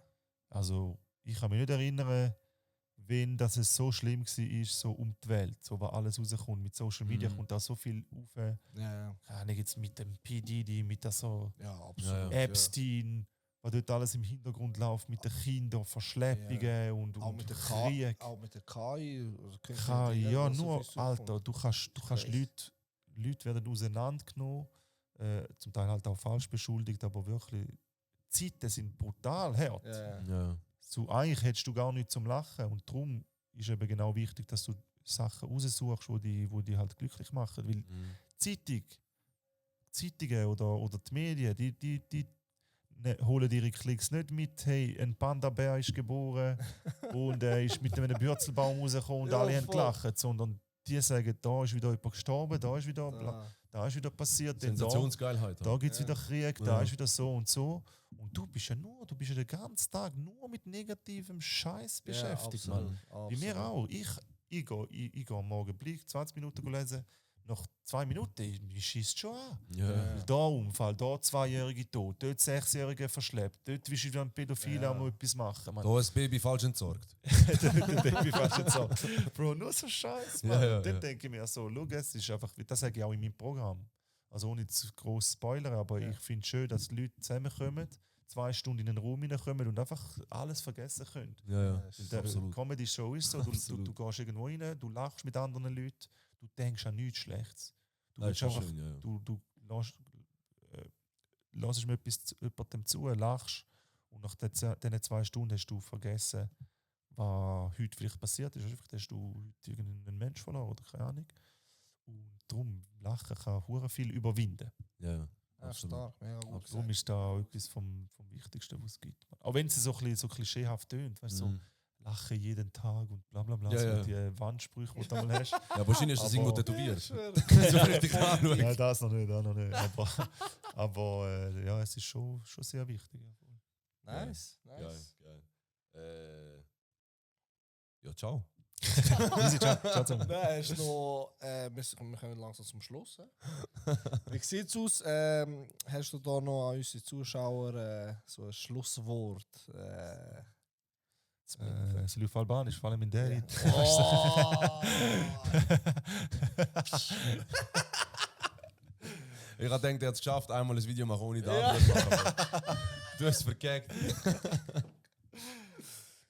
Also, ich kann mich nicht erinnern, wenn das es so schlimm war, so um die Welt, so wo alles rauskommt. Mit Social Media kommt da so viel auf. Ja, Keine Ahnung, jetzt mit dem P. Diddy, mit der so absolut. Epstein, was dort alles im Hintergrund läuft, mit den Kindern, Verschleppungen und Auch mit der Krieg. Auch mit der KI. Also Ja, nur, Alter, du kannst Leute werden auseinandergenommen, zum Teil halt auch falsch beschuldigt, aber wirklich, die Zeiten sind brutal hart. Ja. So, eigentlich hättest du gar nichts zum Lachen und darum ist eben genau wichtig, dass du Sachen raussuchst, die die halt glücklich machen. Weil Zeitungen oder die Medien, die holen ihre Klicks nicht mit, hey, ein Panda-Bär ist geboren und er ist mit einem Bürzelbaum rausgekommen und Ja, alle haben voll. gelacht, sondern die sagen, da ist wieder jemand gestorben, da ist wieder passiert, dann Sensationsgeilheit. da gibt es wieder Krieg, da Ja. ist wieder so und so. Und du bist ja den ganzen Tag nur mit negativem Scheiß beschäftigt, Mann. Wie mir auch. Ich gehe am Morgen Blick, 20 Minuten lesen, nach 2 Minuten, mich schießt schon an. Ja. Da Unfall, da 2-Jährige tot, dort 6-Jährige verschleppt, dort willst du wieder ein Pädophile am etwas machen. Man. Da ist das Baby falsch entsorgt. Der Baby fast nicht so. Bro, nur so Scheiß, Mann. Ja, ja, Und dann ja. denke ich mir so, schau, es ist einfach, das sage ich auch in meinem Programm. Also ohne zu gross Spoiler, aber ich finde es schön, dass die Leute zusammenkommen, 2 Stunden in den Raum hineinkommen und einfach alles vergessen können. Ja. Weil der Absolut. Comedy-Show ist so, du Absolut. gehst irgendwo rein, du lachst mit anderen Leuten, du denkst an nichts Schlechtes. Du Das willst ist schon einfach, schön, ja. du lässt mir etwas jemandem zu, lachst und nach diesen 2 Stunden hast du vergessen, was heute vielleicht passiert ist. Einfach hast du heute irgendeinen Mensch verloren oder keine Ahnung. Und darum, Lachen kann hure viel überwinden. Ja. Ja, Absolut. stark, mega gut. Darum ist da auch etwas vom Wichtigsten, was es gibt. Auch wenn es so ein bisschen so klischeehaft tönt, weißt du, so Lachen jeden Tag und bla bla bla, Ja, so ja. die Wandsprüche, die du mal hast. Ja, wahrscheinlich ist das Aber- irgendwo tätowiert. Ich schwöre. So richtig anschauen. Nein, das noch nicht. Aber ja, es ist schon sehr wichtig. Nice. Geil. Ja, ciao. Easy, ciao zusammen. Nein, ist noch, wir kommen langsam zum Schluss. Wie sieht es aus? Hast du da noch an unsere Zuschauer so ein Schlusswort? Zu mitnehmen? Es läuft Albanisch, vor allem in der. Oh! Ich habe gedacht, er hat es geschafft, einmal ein Video machen ohne die andere zu machen. Du hast es verkackt.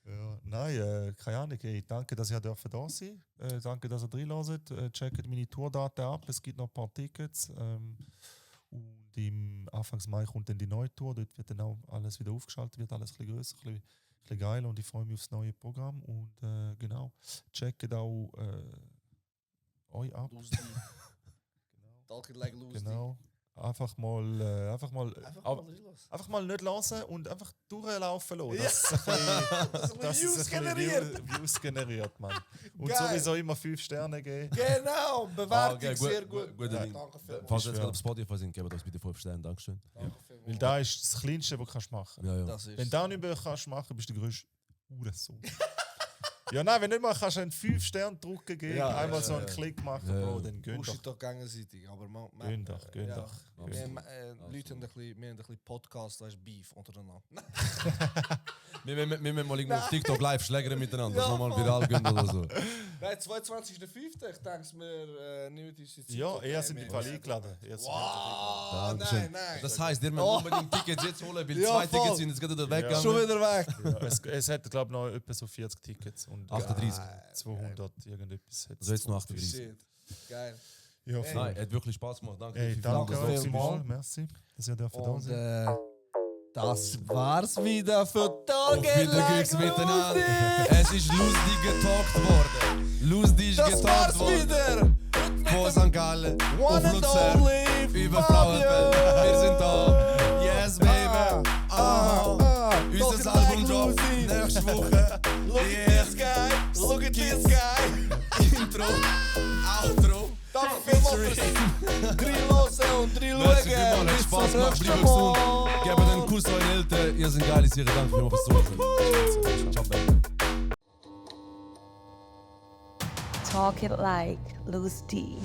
Ja, Nein, keine Ahnung. Hey, danke, dass ihr da sein. Danke, dass ihr reinhört. Checkt meine Tourdaten ab. Es gibt noch ein paar Tickets. Und im Anfangs Mai kommt dann die neue Tour. Dort wird dann auch alles wieder aufgeschaltet, wird alles ein bisschen grösser, ein bisschen geiler. Und ich freue mich aufs neue Programm. Und genau, checkt auch euch ab. Talk it like Lucy. Genau. Einfach mal Einfach mal reinlassen. einfach mal nicht hören und einfach durchlaufen lassen. Ja. Das Views ist ein generiert. bisschen Views generiert, Mann. Und Geil. sowieso immer 5 Sterne geben. Genau, Bewertung Okay, sehr gut. Guter Ding. Danke vielmals. Falls ihr jetzt gerade auf Spotify sind, gebt uns bitte 5 Sterne. Dankeschön. Danke vielmals. Weil da ist das Kleinste, was du machen kannst. Ja, ja. Das ist Wenn du das nicht mehr kannst machen, bist du der größte Uhrensohn. Ja, nein, wenn nicht mal kannst du einen 5-Sterne drucken geben, Ja, einmal ja, so einen ja. Klick machen, Ja, ja. Bro, dann gönn doch. Bullshit doch gegenseitig, aber Gönn doch, gönn doch. Wir haben, Leute haben ein bisschen Podcast, weißt Beef untereinander. Wir müssen mal irgendwo auf TikTok live schlägern miteinander, dass Ja, wir mal voll. viral gehen oder so. Nein, 22.05. Ich denke, wir nehmen uns jetzt Ja, er sind im Fall eingeladen. Wow, Dankeschön. nein. Das heisst, ihr müsst unbedingt Tickets jetzt holen, weil Ja, 2 voll. Tickets sind jetzt gerade weggegangen. Schon wieder weg. Ja, es hat, glaube ich, noch etwa so 40 Tickets. Und 38. 200 irgendetwas. Also jetzt noch 38. Shit. Geil. Ja, voll. Nein, hat wirklich Spaß gemacht. Danke. Hey, für danke das. Dank euch vielmals. vielmals. Merci, dass ihr dürfen da Und sein. das war's wieder für Auf Talk it Wiedersehen like miteinander. Lucy. Es ist lustig getalkt worden. Lustig Das getalkt war's worden. wieder. Von St. Gallen auf One and Luzern. only Über Fabio. Frauenfeld. Wir sind da. Yes, baby. Unser Talk it Album like droppt Lucy. nächste Woche. Look at Yeah. this guy. Look at this guy. Intro, Outro. Danke vielmals fürs 3 hören und 3 Merci vielmals, schauen. hat Bis Spaß zum gemacht. nächsten Bleibt gesund. Mal. Gebt einen Kuss euren Eltern. Ihr seid geile Sachen. Danke vielmals fürs Zuhören. Ciao, baby. Talk it like Lucy.